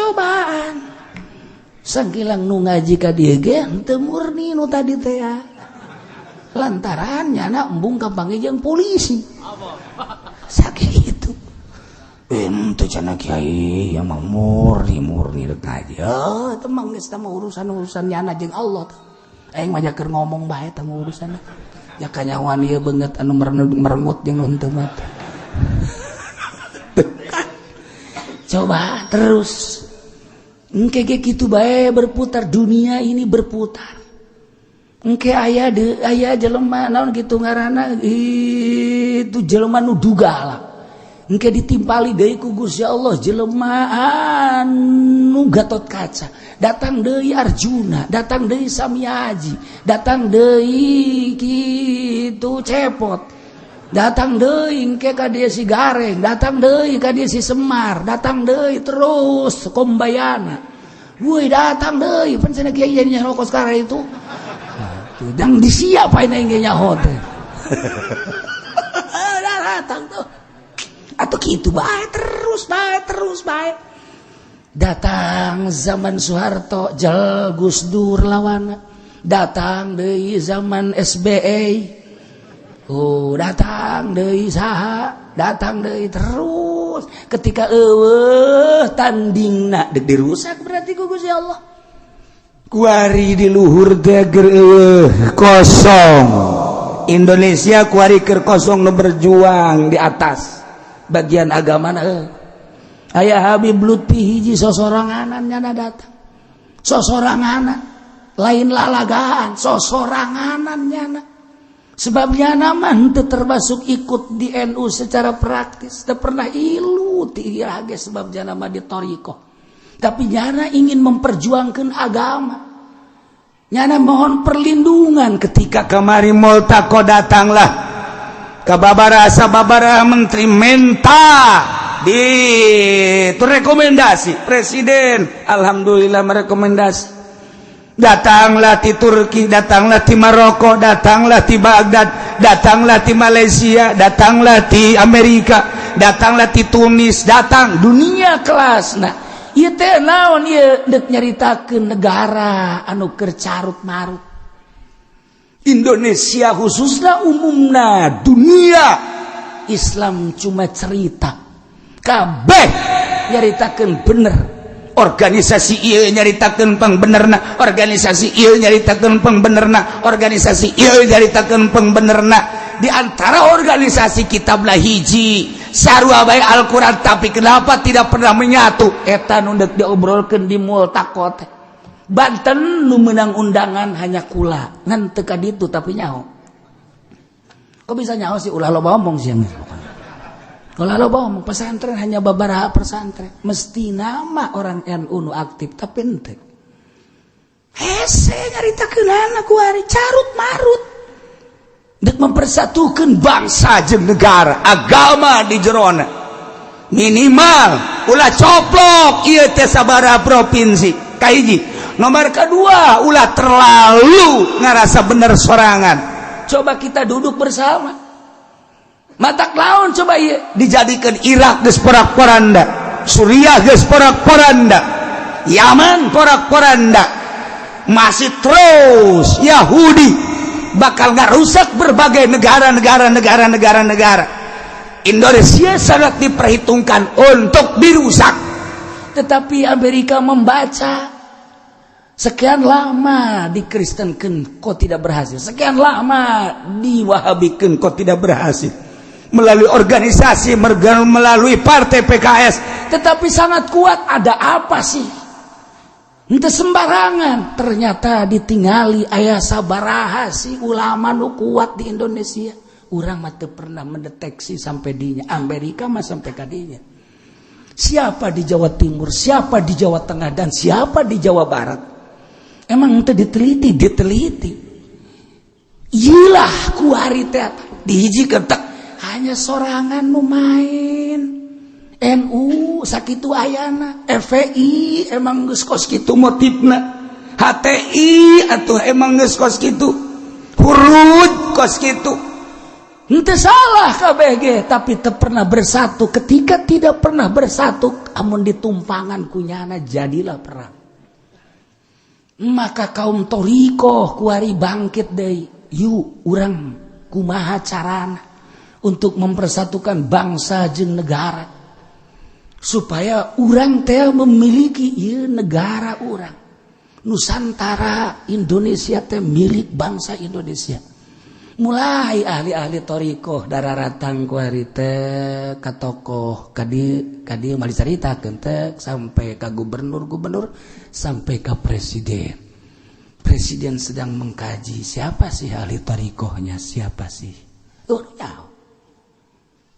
[SPEAKER 1] Cobaan sangkilang nu ngaji ka dieu ge henteu murni nu tadi teh ya. Lantaran nyana embung kapanggih jeung polisi sakitu. Ente cenah kiai ya mah murni murni rek ngaji. Oh, teu mah geus mah urusan-urusan nyana jeung Allah. Aing mah keur ngomong bae teh urusan. Ya kanyahoan ieu beungeut anu merengut jeung nu henteu mah. Coba terus. Engke ge kitu bae berputar, dunia ini berputar. Engke aya de aya jelema naon kitu ngaranna itu jelema nu duga lah. Engke ditimpali deui ku Gusti Allah jelema anu Gatot Kaca, datang deui Arjuna, datang deui Samiaji, datang deui kitu Cepot, datang deui engke ka dieu si Gareng, datang deui ka dieu si Semar, datang deui terus Kombayana. Woi datang deui pan cenah kiai jadi nyaho kos sekarang itu. Dang disiapain aing ge nyaho teh. Datang tuh. Atau gitu bae terus bae terus bae. Datang zaman Soeharto jel Gus Dur lawan. Datang deui zaman SBY. Oh, datang deui saha? Datang deui terus. Ketika eueuh tandingna deuk dirusak berarti ku Gusti Allah.
[SPEAKER 2] Kuari di luhur teh keur eueuh kosong. Indonesia kuari keur kosong nu berjuang di atas
[SPEAKER 1] bagian agama na aya Habib Lutfi hiji sosoranganan nyana datang, sosoranganan lain lalagaan, sosoranganan nyana, sebab nyana mah henteu termasuk ikut di NU secara praktis, teu pernah ilu ti ge sebab nyana mah di thoriqoh, tapi nyana ingin memperjuangkan agama, nyana mohon perlindungan.
[SPEAKER 2] Ketika kemari Multaqo datanglah ke babara sababara menteri menta di itu rekomendasi presiden, alhamdulillah merekomendasi, datanglah di Turki, datanglah di Maroko, datanglah di Baghdad, datanglah di Malaysia, datanglah di Amerika, datanglah di Tunis, datang
[SPEAKER 1] dunia kelas. Nah, ieu teh naon ieu deuk nyaritakeun negara anu keur carut marut?
[SPEAKER 2] Indonesia khususnya, umumna dunia.
[SPEAKER 1] Islam cuma cerita kabeh nyaritakeun bener.
[SPEAKER 2] Organisasi ieu nyaritakeun pangbenerna, organisasi ieu nyaritakeun pangbenerna, organisasi ieu nyaritakeun pangbenerna. Di antara organisasi kitablah hiji sarua bae Al-Qur'an, tapi kenapa tidak pernah menyatu?
[SPEAKER 1] Eta nu deuk diobrolkeun di Multaqo teh. Banten nu menang undangan hanya kula ngan teu ka ditu, tapi nyaho. Kok bisa nyaho sih? Ulah loba omong sih, ulah loba omong. Pesantren hanya beberapa pesantren, mesti nama orang NU nu aktif, tapi ente hese nyaritakeun kuari carut marut
[SPEAKER 2] dek mempersatukan bangsa jeung negara, agama di jerona minimal ulah coplok ieu teh sabaraha provinsi. Kahiji, nomor kedua, ulah terlalu ngerasa bener sorangan.
[SPEAKER 1] Coba kita duduk bersama, matak lawan coba iya.
[SPEAKER 2] Dijadikan Irak geus porak-poranda, Suriah geus porak-poranda, Yaman porak-poranda, masih terus Yahudi bakal ngarusak berbagai negara-negara negara-negara negara. Indonesia sangat diperhitungkan untuk dirusak.
[SPEAKER 1] Tetapi Amerika membaca, sekian lama dikristenkan kok tidak berhasil, sekian lama
[SPEAKER 2] diwahabikan kok tidak berhasil, melalui organisasi, melalui partai PKS.
[SPEAKER 1] Tetapi sangat kuat. Ada apa sih? Ente sembarangan ternyata ditinggali aya sabaraha sih ulama nu kuat di Indonesia. Urang mah teu pernah mendeteksi sampai dinya. Amerika mah sampai kadinya, siapa di Jawa Timur, siapa di Jawa Tengah, dan siapa di Jawa Barat. Emang itu diteliti, diteliti. Iyalah kuari teh dihijikeun tak hanya sorangan nu main NU sakitu ayana, FPI emang geus kos
[SPEAKER 2] kitu motifna, HTI atau emang geus kos kitu, Khuruj kos kitu.
[SPEAKER 1] Henteu salah KBG, tapi teu pernah bersatu. Ketika tidak pernah bersatu, amun ditumpangan kunyana jadilah perang. Maka kaum thoriqoh kuari bangkit deui. Yuk, urang kumaha carana untuk mempersatukan bangsa jeung negara supaya urang teh memiliki ieu negara urang Nusantara. Indonesia teh milik bangsa Indonesia. Mulai ahli-ahli thoriqoh daratang kuari teh ka tokoh kadi kadi mah dicaritakeun teh sampai ka gubernur-gubernur, sampai ke presiden. Presiden sedang mengkaji siapa sih ahli thoriqohnya, siapa sih. Oh, nyaho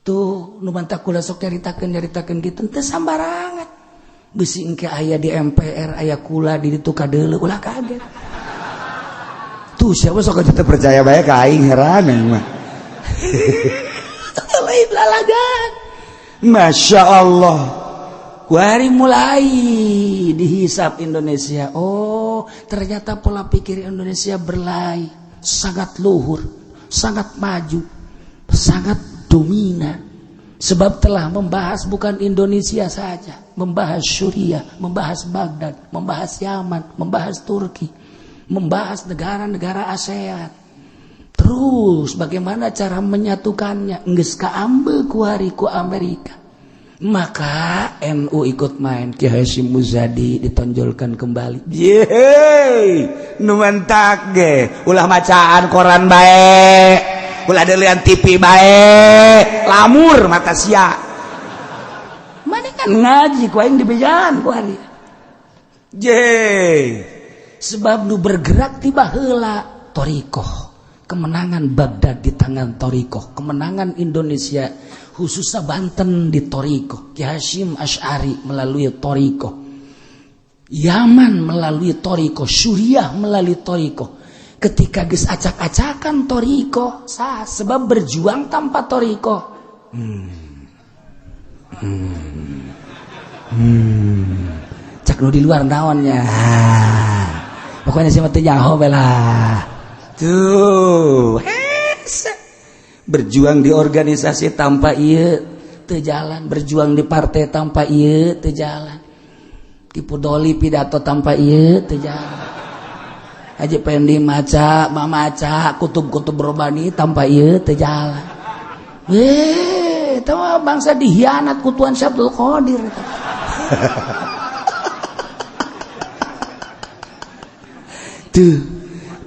[SPEAKER 1] tuh nu mantak kula sok nyaritakeun nyaritakeun kitu teu sambarangan. Bisi engke aya di MPR aya kula di ditu kadeuleu, ulah kaget.
[SPEAKER 2] Tuh, siapa sok kita percaya bae ka aing, heran mah.
[SPEAKER 1] Lain lalagan.
[SPEAKER 2] Masya Allah.
[SPEAKER 1] Kuari mulai dihisap Indonesia. Oh, ternyata pola pikir Indonesia berlai, sangat luhur, sangat maju, sangat dominan. Sebab telah membahas bukan Indonesia saja, membahas Suriah, membahas Baghdad, membahas Yaman, membahas Turki, membahas negara-negara ASEAN. Terus bagaimana cara menyatukannya? Geus kaambil kuari ku Amerika. Maka NU ikut main. Ki Hasyim Muzadi ditonjolkan kembali.
[SPEAKER 2] Yeay, nu mantak ge ulah macaan koran bae, ulah delian TV bae, lamur mata sia.
[SPEAKER 1] Mana kan ngaji ku aing dibejaan ku hari.
[SPEAKER 2] Ye.
[SPEAKER 1] Sebab nu bergerak tiba heula thoriqoh. Kemenangan Baghdad di tangan thoriqoh, kemenangan Indonesia khususnya Banten di thoriqoh, Ki Hasyim Asy'ari melalui thoriqoh, Yaman melalui thoriqoh, Suriah melalui thoriqoh. Ketika geus acak-acakan thoriqoh, sah, sebab berjuang tanpa thoriqoh. Cak nu di luar naonnya. Pokoknya sih mah teu nyaho lah.
[SPEAKER 2] Tuh, hese. Berjuang di organisasi tanpa
[SPEAKER 1] ieu teu jalan, berjuang di partai tanpa ieu teu jalan. Tipu doli pidato tanpa ieu teu jalan. Haji Pendi maca, mamaca, kutub-kutub robani tanpa ieu teu jalan. Eh, itu mah bangsa dihianat ku Tuan Syabdul Qadir.
[SPEAKER 2] Tuh.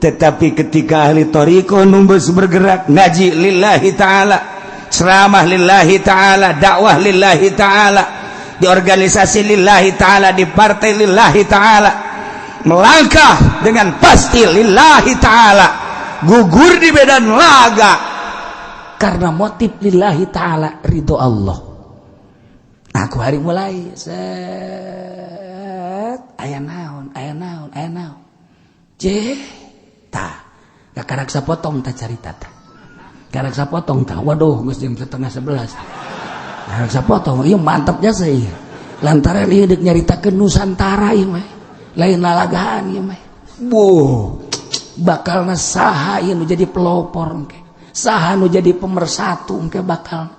[SPEAKER 2] Tetapi ketika ahli thoriqoh numbus bergerak ngaji lillahi ta'ala, ceramah lillahi ta'ala, dakwah lillahi ta'ala, di organisasi lillahi ta'ala, di partai lillahi ta'ala, melangkah dengan pasti lillahi ta'ala, gugur di medan laga
[SPEAKER 1] karena motif lillahi ta'ala, ridho Allah. Aku hari mulai set aya naon, aya naon, aya naon. Ceh, tah, gak karak sapotong tak carita tah. Karak sapotong tah. Waduh, geus jam 10.30. Karak sapotong, ieu mantapnya sih. Lantaran ieu deuk nyaritakeun Nusantara ieu mah. Lain lalagaan ieu mah. Buh, bakalna saha ieu nu jadi pelopor engke. Saha nu jadi pemersatu engke bakal.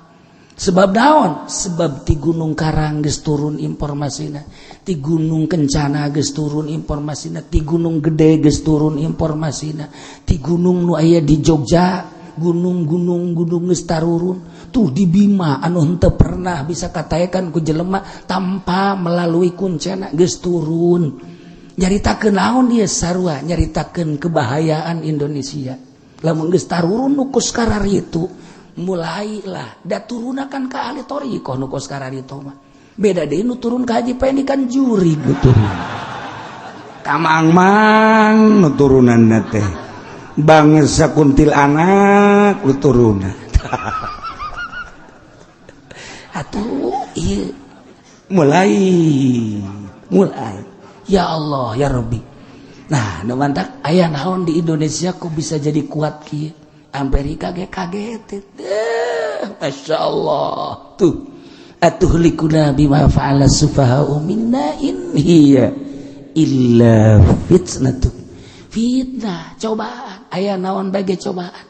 [SPEAKER 1] Sebab naon? Sebab di Gunung Karang geus turun informasina, di Gunung Kencana geus turun informasina, di Gunung Gede geus turun informasina, di gunung nu aya di Jogja, gunung-gunung gunung geus tarurun. Tuh di Bima anu henteu pernah bisa kataekan ku jelema tanpa melalui kuncena geus turun. Nyaritakeun naon ieu sarua? Nyaritakeun kebahayaan Indonesia. Lamun geus tarurun nu kos kararitu, mulailah da turunakan ke ahli thoriqoh nu kos kararitu mah. Beda deui nu turun ka Haji Pendi kan juri nu turun.
[SPEAKER 2] Kamang-mang nu turunanna teh. Bangsa kuntilanak nu turunan.
[SPEAKER 1] Atuh ieu
[SPEAKER 2] mulai
[SPEAKER 1] mulai ya Allah ya Rabbi. Nah, nu mantak aya naon di Indonesia kok bisa jadi kuat kieu? Amerika ge kaget. Masya Allah. Tuh, atuhlikuna bima fa'ala sufaha'u minna in hiya illa fitnatu. Fitnah, cobaan. Aya naon bage cobaan.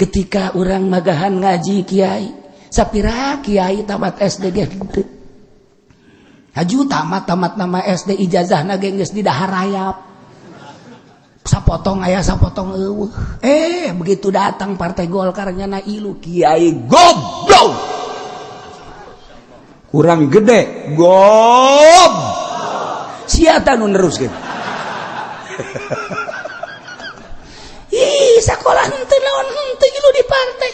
[SPEAKER 1] Ketika orang magahan ngaji kiai, sapira kiai tamat SD ge henteu. Haju tamat nama SD ijazahna ge geus didahar rayap. Sapotong aya sapotong eueuh. Begitu datang Partai Golkar nyana ilu kiai goblok.
[SPEAKER 2] Kurang gede gob. Sia nu neruskeun.
[SPEAKER 1] Ih, sekolah henteu naon henteu ilu di partai.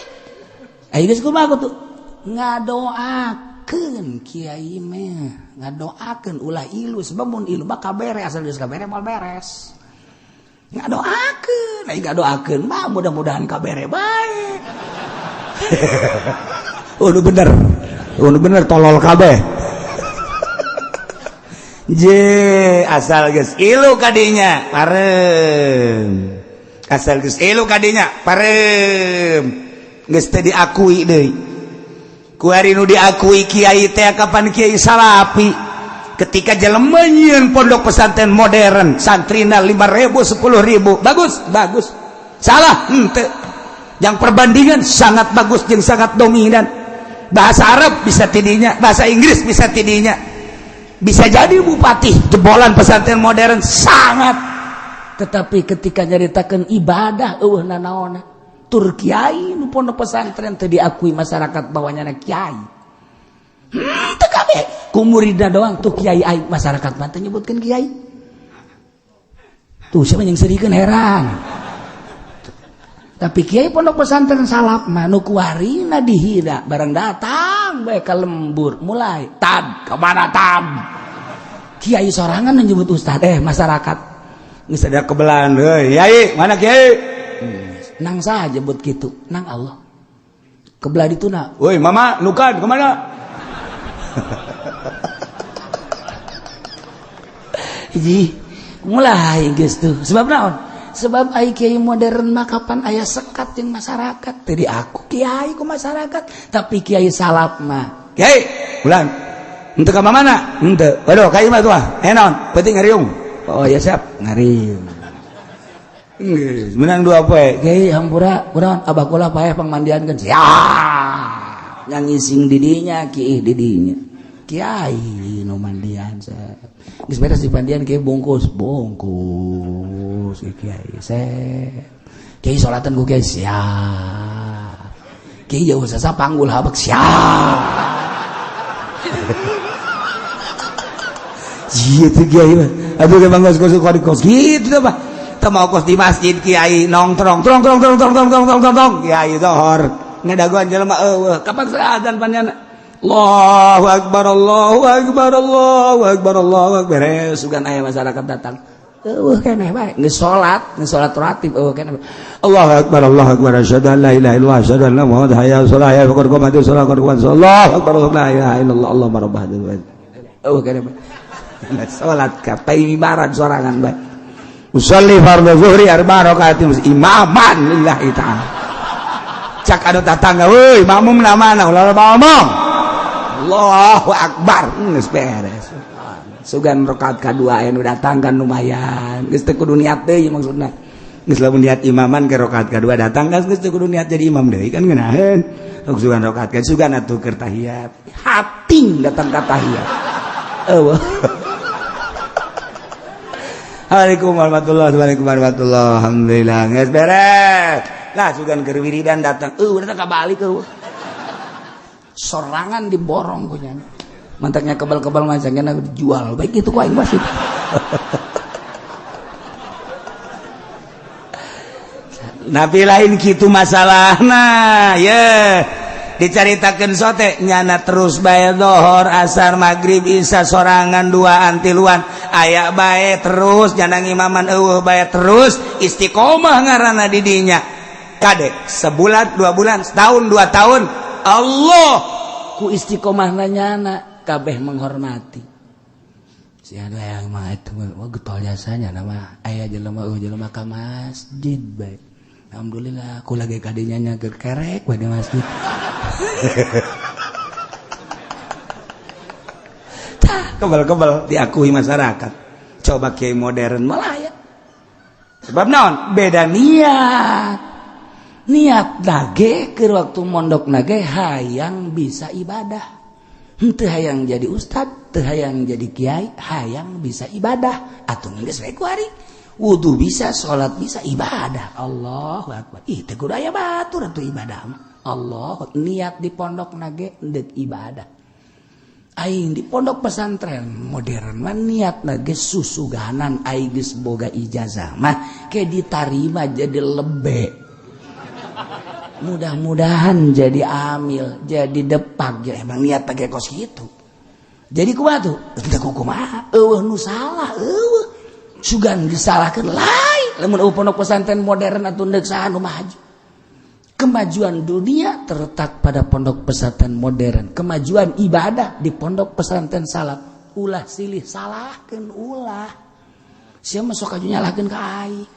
[SPEAKER 1] Ayo geus kumaha tuh? Ngadoakeun kiai mah, ngadoakeun ulah ilu sebab mun ilu mah kabere asal geus kabere moal beres. Ngadoakeun, ai ngadoakeun mah mudah-mudahan kabere bae.
[SPEAKER 2] Oh, nu bener. Oh, nu bener tolol kabeh. Je, asal geus ilu kadinya parem. Asal geus ilu kadinya parem. Geus teu diakui deui. Ku ari nu diakui kiai teh kapan kiai salapi. Ketika jelema nyieun pondok pesantren modern, santrina 5.000 10.000. Bagus, bagus. Salah henteu. Yang perbandingan sangat bagus jeung sangat dominan. Bahasa Arab bisa tidinya, bahasa Inggris bisa tidinya. Bisa jadi bupati jebolan pesantren modern sangat.
[SPEAKER 1] Tetapi ketika nyaritakeun ibadah eueuh nanaona. Tur kiai nu pondok pesantren teu diakui masyarakat bahwa nyana kiai. Teu kabeh ku muridna doang tuh kiai aing masyarakat mah teu nyebutkeun kiai. Tuh siapa yang serikeun heran. Tapi kiai pondok pesantren salaf mah nu kuarina dihina barang datang bae ka lembur mulai tad kemana tad. Kiai sorangan nyebut ustad masyarakat
[SPEAKER 2] geus ada kebelan heuy kiai mana kiai
[SPEAKER 1] nang saha jebut kitu nang Allah kebelah dituna
[SPEAKER 2] woi mama nukan kemana.
[SPEAKER 1] Hiji mulai geus tuh sebab naon sebab ai kiai modern mah kapan aya sekat jeung masyarakat teu diaku kiai ku masyarakat tapi kiai salaf mah
[SPEAKER 2] kiai ulang henteu ka mana henteu waduh ka imah tuh naon penting ngariung oh ya siap ngariung geus menang dua poe
[SPEAKER 1] kiai hampura kunaon abah kula paeh pangmandiankeun siap yang ngising didinya kiih didinya kiai nu mandian geus beres dipandian kiai bungkus bungkus kiai sep kiai salatan ku kiai siap kiai jauh sasa panggul habek siap.
[SPEAKER 2] Gitu kiai mah aduh ge bangga kos kos kitu teh mah teu mau kos di masjid kiai nongtrong trong trong trong trong trong trong trong trong kiai zohor ngadagoan jelema eueuh kapan azan panjana Allahu akbar Allahu akbar Allahu akbar Allahu akbar beres
[SPEAKER 1] sugan aya masyarakat datang eueuh keneh bae geus salat ratib eueuh keneh
[SPEAKER 2] Allahu akbar Allahu akbar asyhadu an la ilaha illallah asyhadu anna muhammadan hayya 'alas shalah hayya qad qamatis shalah qad qamatis Allahu akbar la ilaha illallah Allahumma rabb hadzal bait
[SPEAKER 1] eueuh keneh bae salat ka paimibaran sorangan bae
[SPEAKER 2] usolli fardhu zuhri arba rakaatin imaman lillahi ta'ala cak anu tatangga euy makmum na mana ulah ngomong Allahu akbar geus beres
[SPEAKER 1] sugan rakaat kadua anu datang kan lumayan geus teu kudu niat deui maksudna
[SPEAKER 2] geus lamun niat imaman ke rakaat kadua datang kan geus teu kudu niat jadi imam deui kan ngeunaheun sugan rakaat kan sugan atuh keur tahiyat
[SPEAKER 1] hating datang ka tahiyat eueuh.
[SPEAKER 2] Assalamualaikum warahmatullahi wabarakatuh. Alhamdulillah geus beres lah sugan keur wiridan datang
[SPEAKER 1] eueuh datang ka balik eueuh sorangan diborong punya mantaknya kebal-kebal macamnya dijual baik itu ku aing wasit.
[SPEAKER 2] Nabi lain kitu masalahna ye dicaritakeun sote nyana terus bae dohor asar maghrib isya sorangan dua antiluan aya bae terus nyana ngimaman eueuh bae terus istiqomah ngaranna di dinya kadek sebulan 2 bulan setahun 2 tahun Allah
[SPEAKER 1] ku istiqomah nyana kabeh menghormati si anu yang mah itu wah getol jasanya nama aya jelema eueuh jelema ka masjid bae alhamdulillah aku lagi kadinya nya keur kerek bae di masjid.
[SPEAKER 2] Kebal-kebal diakui masyarakat coba kiai modern malah ya sebab naon beda niat.
[SPEAKER 1] Niat nage ke waktu mondok nage hayang bisa ibadah. Henteu hayang jadi ustad, teu hayang jadi kiai, hayang bisa ibadah. Atuh geus we kuari. Wudu bisa, salat bisa, ibadah. Allahu akbar. Ih, teu kudu aya batur atuh ibadah mah. Allah, niat di pondok nage ndek ibadah. Aing di pondok pesantren modern mah niat nage susuganan aing geus boga ijazah mah ke ditarima jadi lebe. Mudah-mudahan jadi amil, jadi depak, ya emang niat pakai kos gitu. Jadi kumaha tuh? Teu kumaha? Eueuh nu salah, eueuh. Sugan disalahkeun lain. Lamun eueuh pondok pesantren modern atuh deuk saha nu maju? Kemajuan dunia terletak pada pondok pesantren modern. Kemajuan ibadah di pondok pesantren salaf. Ulah silih salahkeun ulah. Sia mah sok aju nyalahkeun ka aing.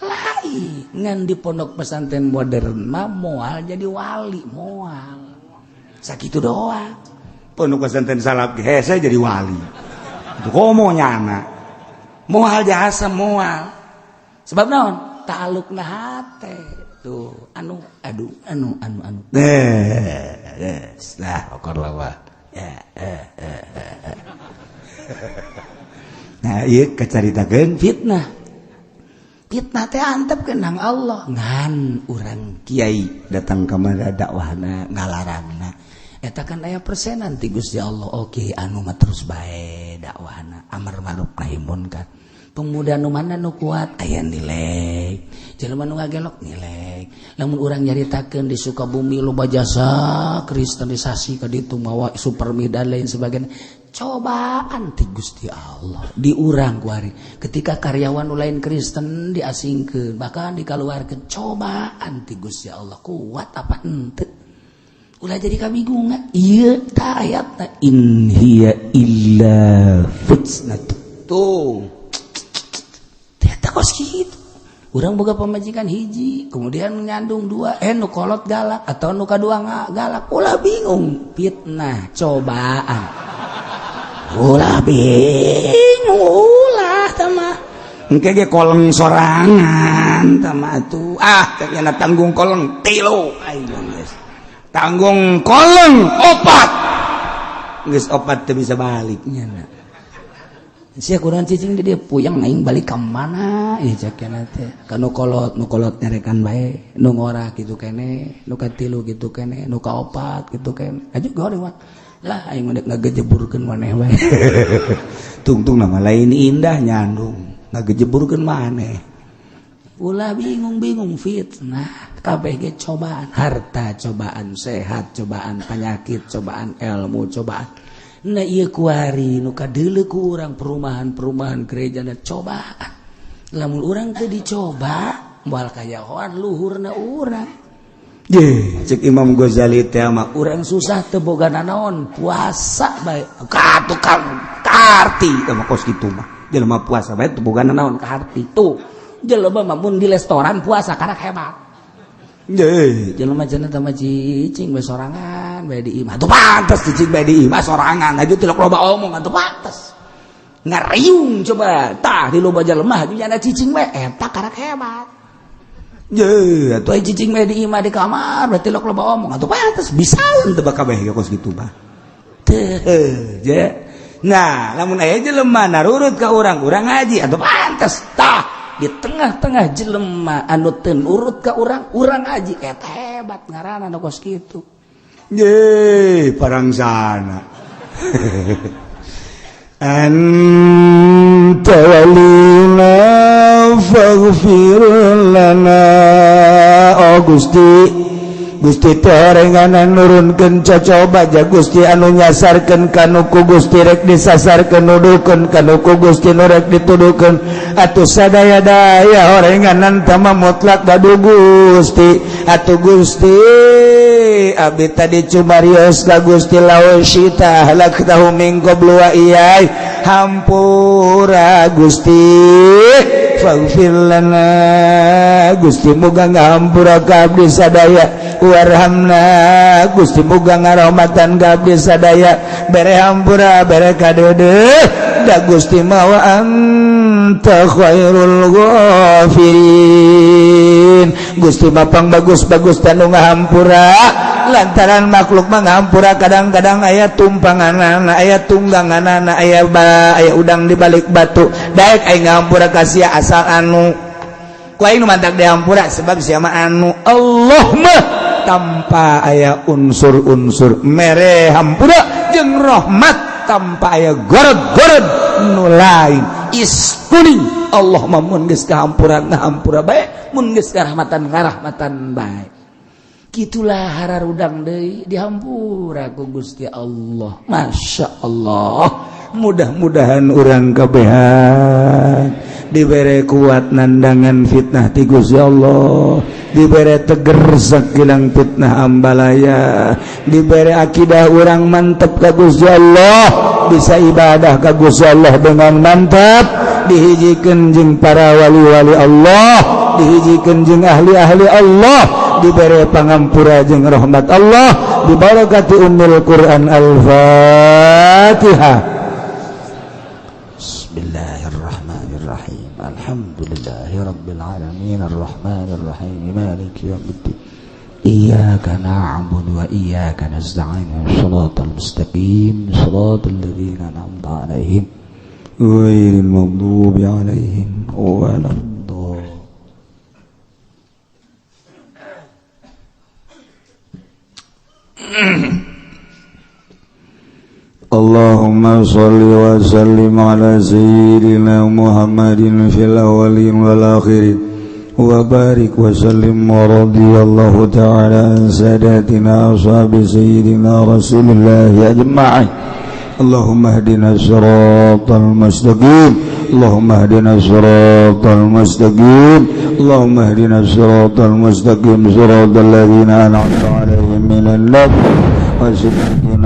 [SPEAKER 1] Lain ngan di pondok pesantren modern mah moal jadi wali, moal. Sakitu doang.
[SPEAKER 2] Pondok pesantren salaf ge hese jadi wali. Itu komo nyana.
[SPEAKER 1] Moal jasa moal. Sebab naon? Ta'alluqna hate. Tuh, anu aduh anu anu anu.
[SPEAKER 2] Eh, lah okor lawa. Ya, eh, eh, eh. Nah, ieu kacaritakeun
[SPEAKER 1] fitnah. Fitnah teh antep kenang Allah. Ngan urang
[SPEAKER 2] kiai datang ka mana dakwahna ngalarangna.
[SPEAKER 1] Eta kan aya persenan ti Gusti Allah. Oke, anu mah terus bae dakwahna amar ma'ruf nahi munkar. Pemuda nu mana nu kuat aya nilai. Jelema nu ngagelok nilai. Lamun urang nyaritakeun di Sukabumi loba jasa kristenisasi ka ditu mawa supermi dan lain sebagainya. Cobaan ti Gusti Allah di urang kuari. Ketika karyawan nu lain Kristen diasingkeun bahkan dikaluarkeun, cobaan ti Gusti Allah kuat apa henteu? Ulah jadi kabingungan. Ieu tah ayatna in hiya illa fitnah. Tuh. Ternyata kos kitu. Urang boga pamajikan hiji, kemudian nyandung dua, nu kolot galak atau nu kadua galak, ulah bingung, fitnah, cobaan. Ulah bingung, ulah tama.
[SPEAKER 2] Engke ge koleng sorangan tama tuh. Ah, ternyata tanggung koleng tilu aing geus. Tanggung koleng opat. Geus opat teu bisa balik nya.
[SPEAKER 1] Sia kurang cicing di dia puyeng aing balik ka mana ieu cek teh. Ka nu kolot, nu kolot nyarekan bae, nu ngora kitu kene, nu katilu kitu kene, nu kaopat kitu kene. Aju goreng mah. Lah aing mah dek ngagejeburkeun maneh bae.
[SPEAKER 2] Tungtung nama lain indah nyandung ngagejeburkeun maneh.
[SPEAKER 1] Ulah bingung-bingung fitnah. Kabeh ge cobaan, harta cobaan, sehat cobaan, penyakit cobaan, ilmu cobaan. Nah ieu kuari nu kadeuleu ku urang perumahan-perumahan gereja dan cobaan. Lamun urang teu dicoba, moal kayahoan luhurna urang.
[SPEAKER 2] Ye, cek Imam Ghazali teh mah
[SPEAKER 1] urang susah teu boga nanaon, puasa bae.
[SPEAKER 2] Ka tukang karti teh mah kos kitu mah. Jelema puasa bae teu boga nanaon
[SPEAKER 1] karti tuh. Jelema mah mun di restoran puasa karak hebat.
[SPEAKER 2] Ye,
[SPEAKER 1] jelema cenah teh mah cicing bae sorangan bae di imah.
[SPEAKER 2] Atuh pantes cicing bae di imah sorangan, aju tilok loba omong
[SPEAKER 1] atuh pantes. Ngariung coba tah di loba jelema aju nyana cicing bae eta karak hebat.
[SPEAKER 2] Ye, atuh
[SPEAKER 1] aya cicing bae di imah di kamar berarti tilok loba omong atuh pantes
[SPEAKER 2] bisa teu bakal bae kos kitu mah.
[SPEAKER 1] Teu.
[SPEAKER 2] Je. Nah, lamun aya jelema narurut ka urang, urang ngaji atuh pantes tah.
[SPEAKER 1] Di tengah-tengah jelema anu teu nurut ka urang, urang ngaji eta hebat ngaranna nu kos kitu.
[SPEAKER 2] Ye, parangsana. Anta walina faghfir lana. Oh Gusti, Gusti teh orenganan nurunkeun cocoba ja Gusti anu nyasarkeun kanu ku Gusti rek disasarkeun, nuduhkeun kanu ku Gusti nu rek dituduhkeun. Atuh sadaya-daya orenganan tama mutlak gaduh Gusti. Atuh Gusti abdi tadi cumarios ka Gusti lawan syita halaktahu min qablu wa iyai. Hampura Gusti, Faghfir lana Gusti muga ngahampura ka abdi sadaya, warhamna Gusti muga ngarahmatan ka abdi sadaya, bere hampura bere kadeudeuh da Gusti mah wa anta khairul ghafirin. Gusti mah pang bagus-bagus tanu ngahampura, lantaran makhluk mah ngahampura kadang-kadang aya tumpanganana, aya tungganganana, aya ba, aya udang di balik batu. Daek aing ngahampura ka sia asal anu ku aing nu mantak dihampura sebab sia mah anu. Allah mah tanpa aya unsur-unsur mere hampura jeung rahmat, tanpa aya gorod-gorod nu lain iskuning. Allah mah mun geus kahampura ngahampura bae, mun geus karahmatan ngarahmatan bae. Gitulah hararudang deui dihampura ku Gusti Allah. Masya Allah, mudah-mudahan urang kabehan dibere kuat nandangan fitnah ti Gusti Allah, dibere teger sakilang fitnah ambalaya, dibere akidah urang mantep ka Gusti Allah, bisa ibadah ka Gusti Allah dengan mantap, dihijikeun jeung para wali-wali Allah, dihijikeun jeung ahli-ahli Allah, dibere pangampura jeung rahmat Allah, dibarakati ummul Quran. Al-Fatihah. Bismillahirrahmanirrahim. Alhamdulillahi rabbil alamin, arrahmanir rahim, maliki yaumiddin, iyyaka na'budu wa iyyaka nasta'in, shiratal mustaqim, shiratal ladzina an'amta 'alaihim ghairil maghdubi 'alaihim waladdallin. Allahumma sholli wa sallim ala sayyidina Muhammadin fil awwalin wal akhirin wa barik wa sallim wa radiyallahu ta'ala an sadatina ashabi sayyidina Rasulillah ajma'in. Allahumma hdina siratal mustaqim, Allahumma hdina siratal mustaqim, Allahumma hdina siratal mustaqim, siratal ladzina an'amta 'alaihim minal nabiyyin was-siddiqin.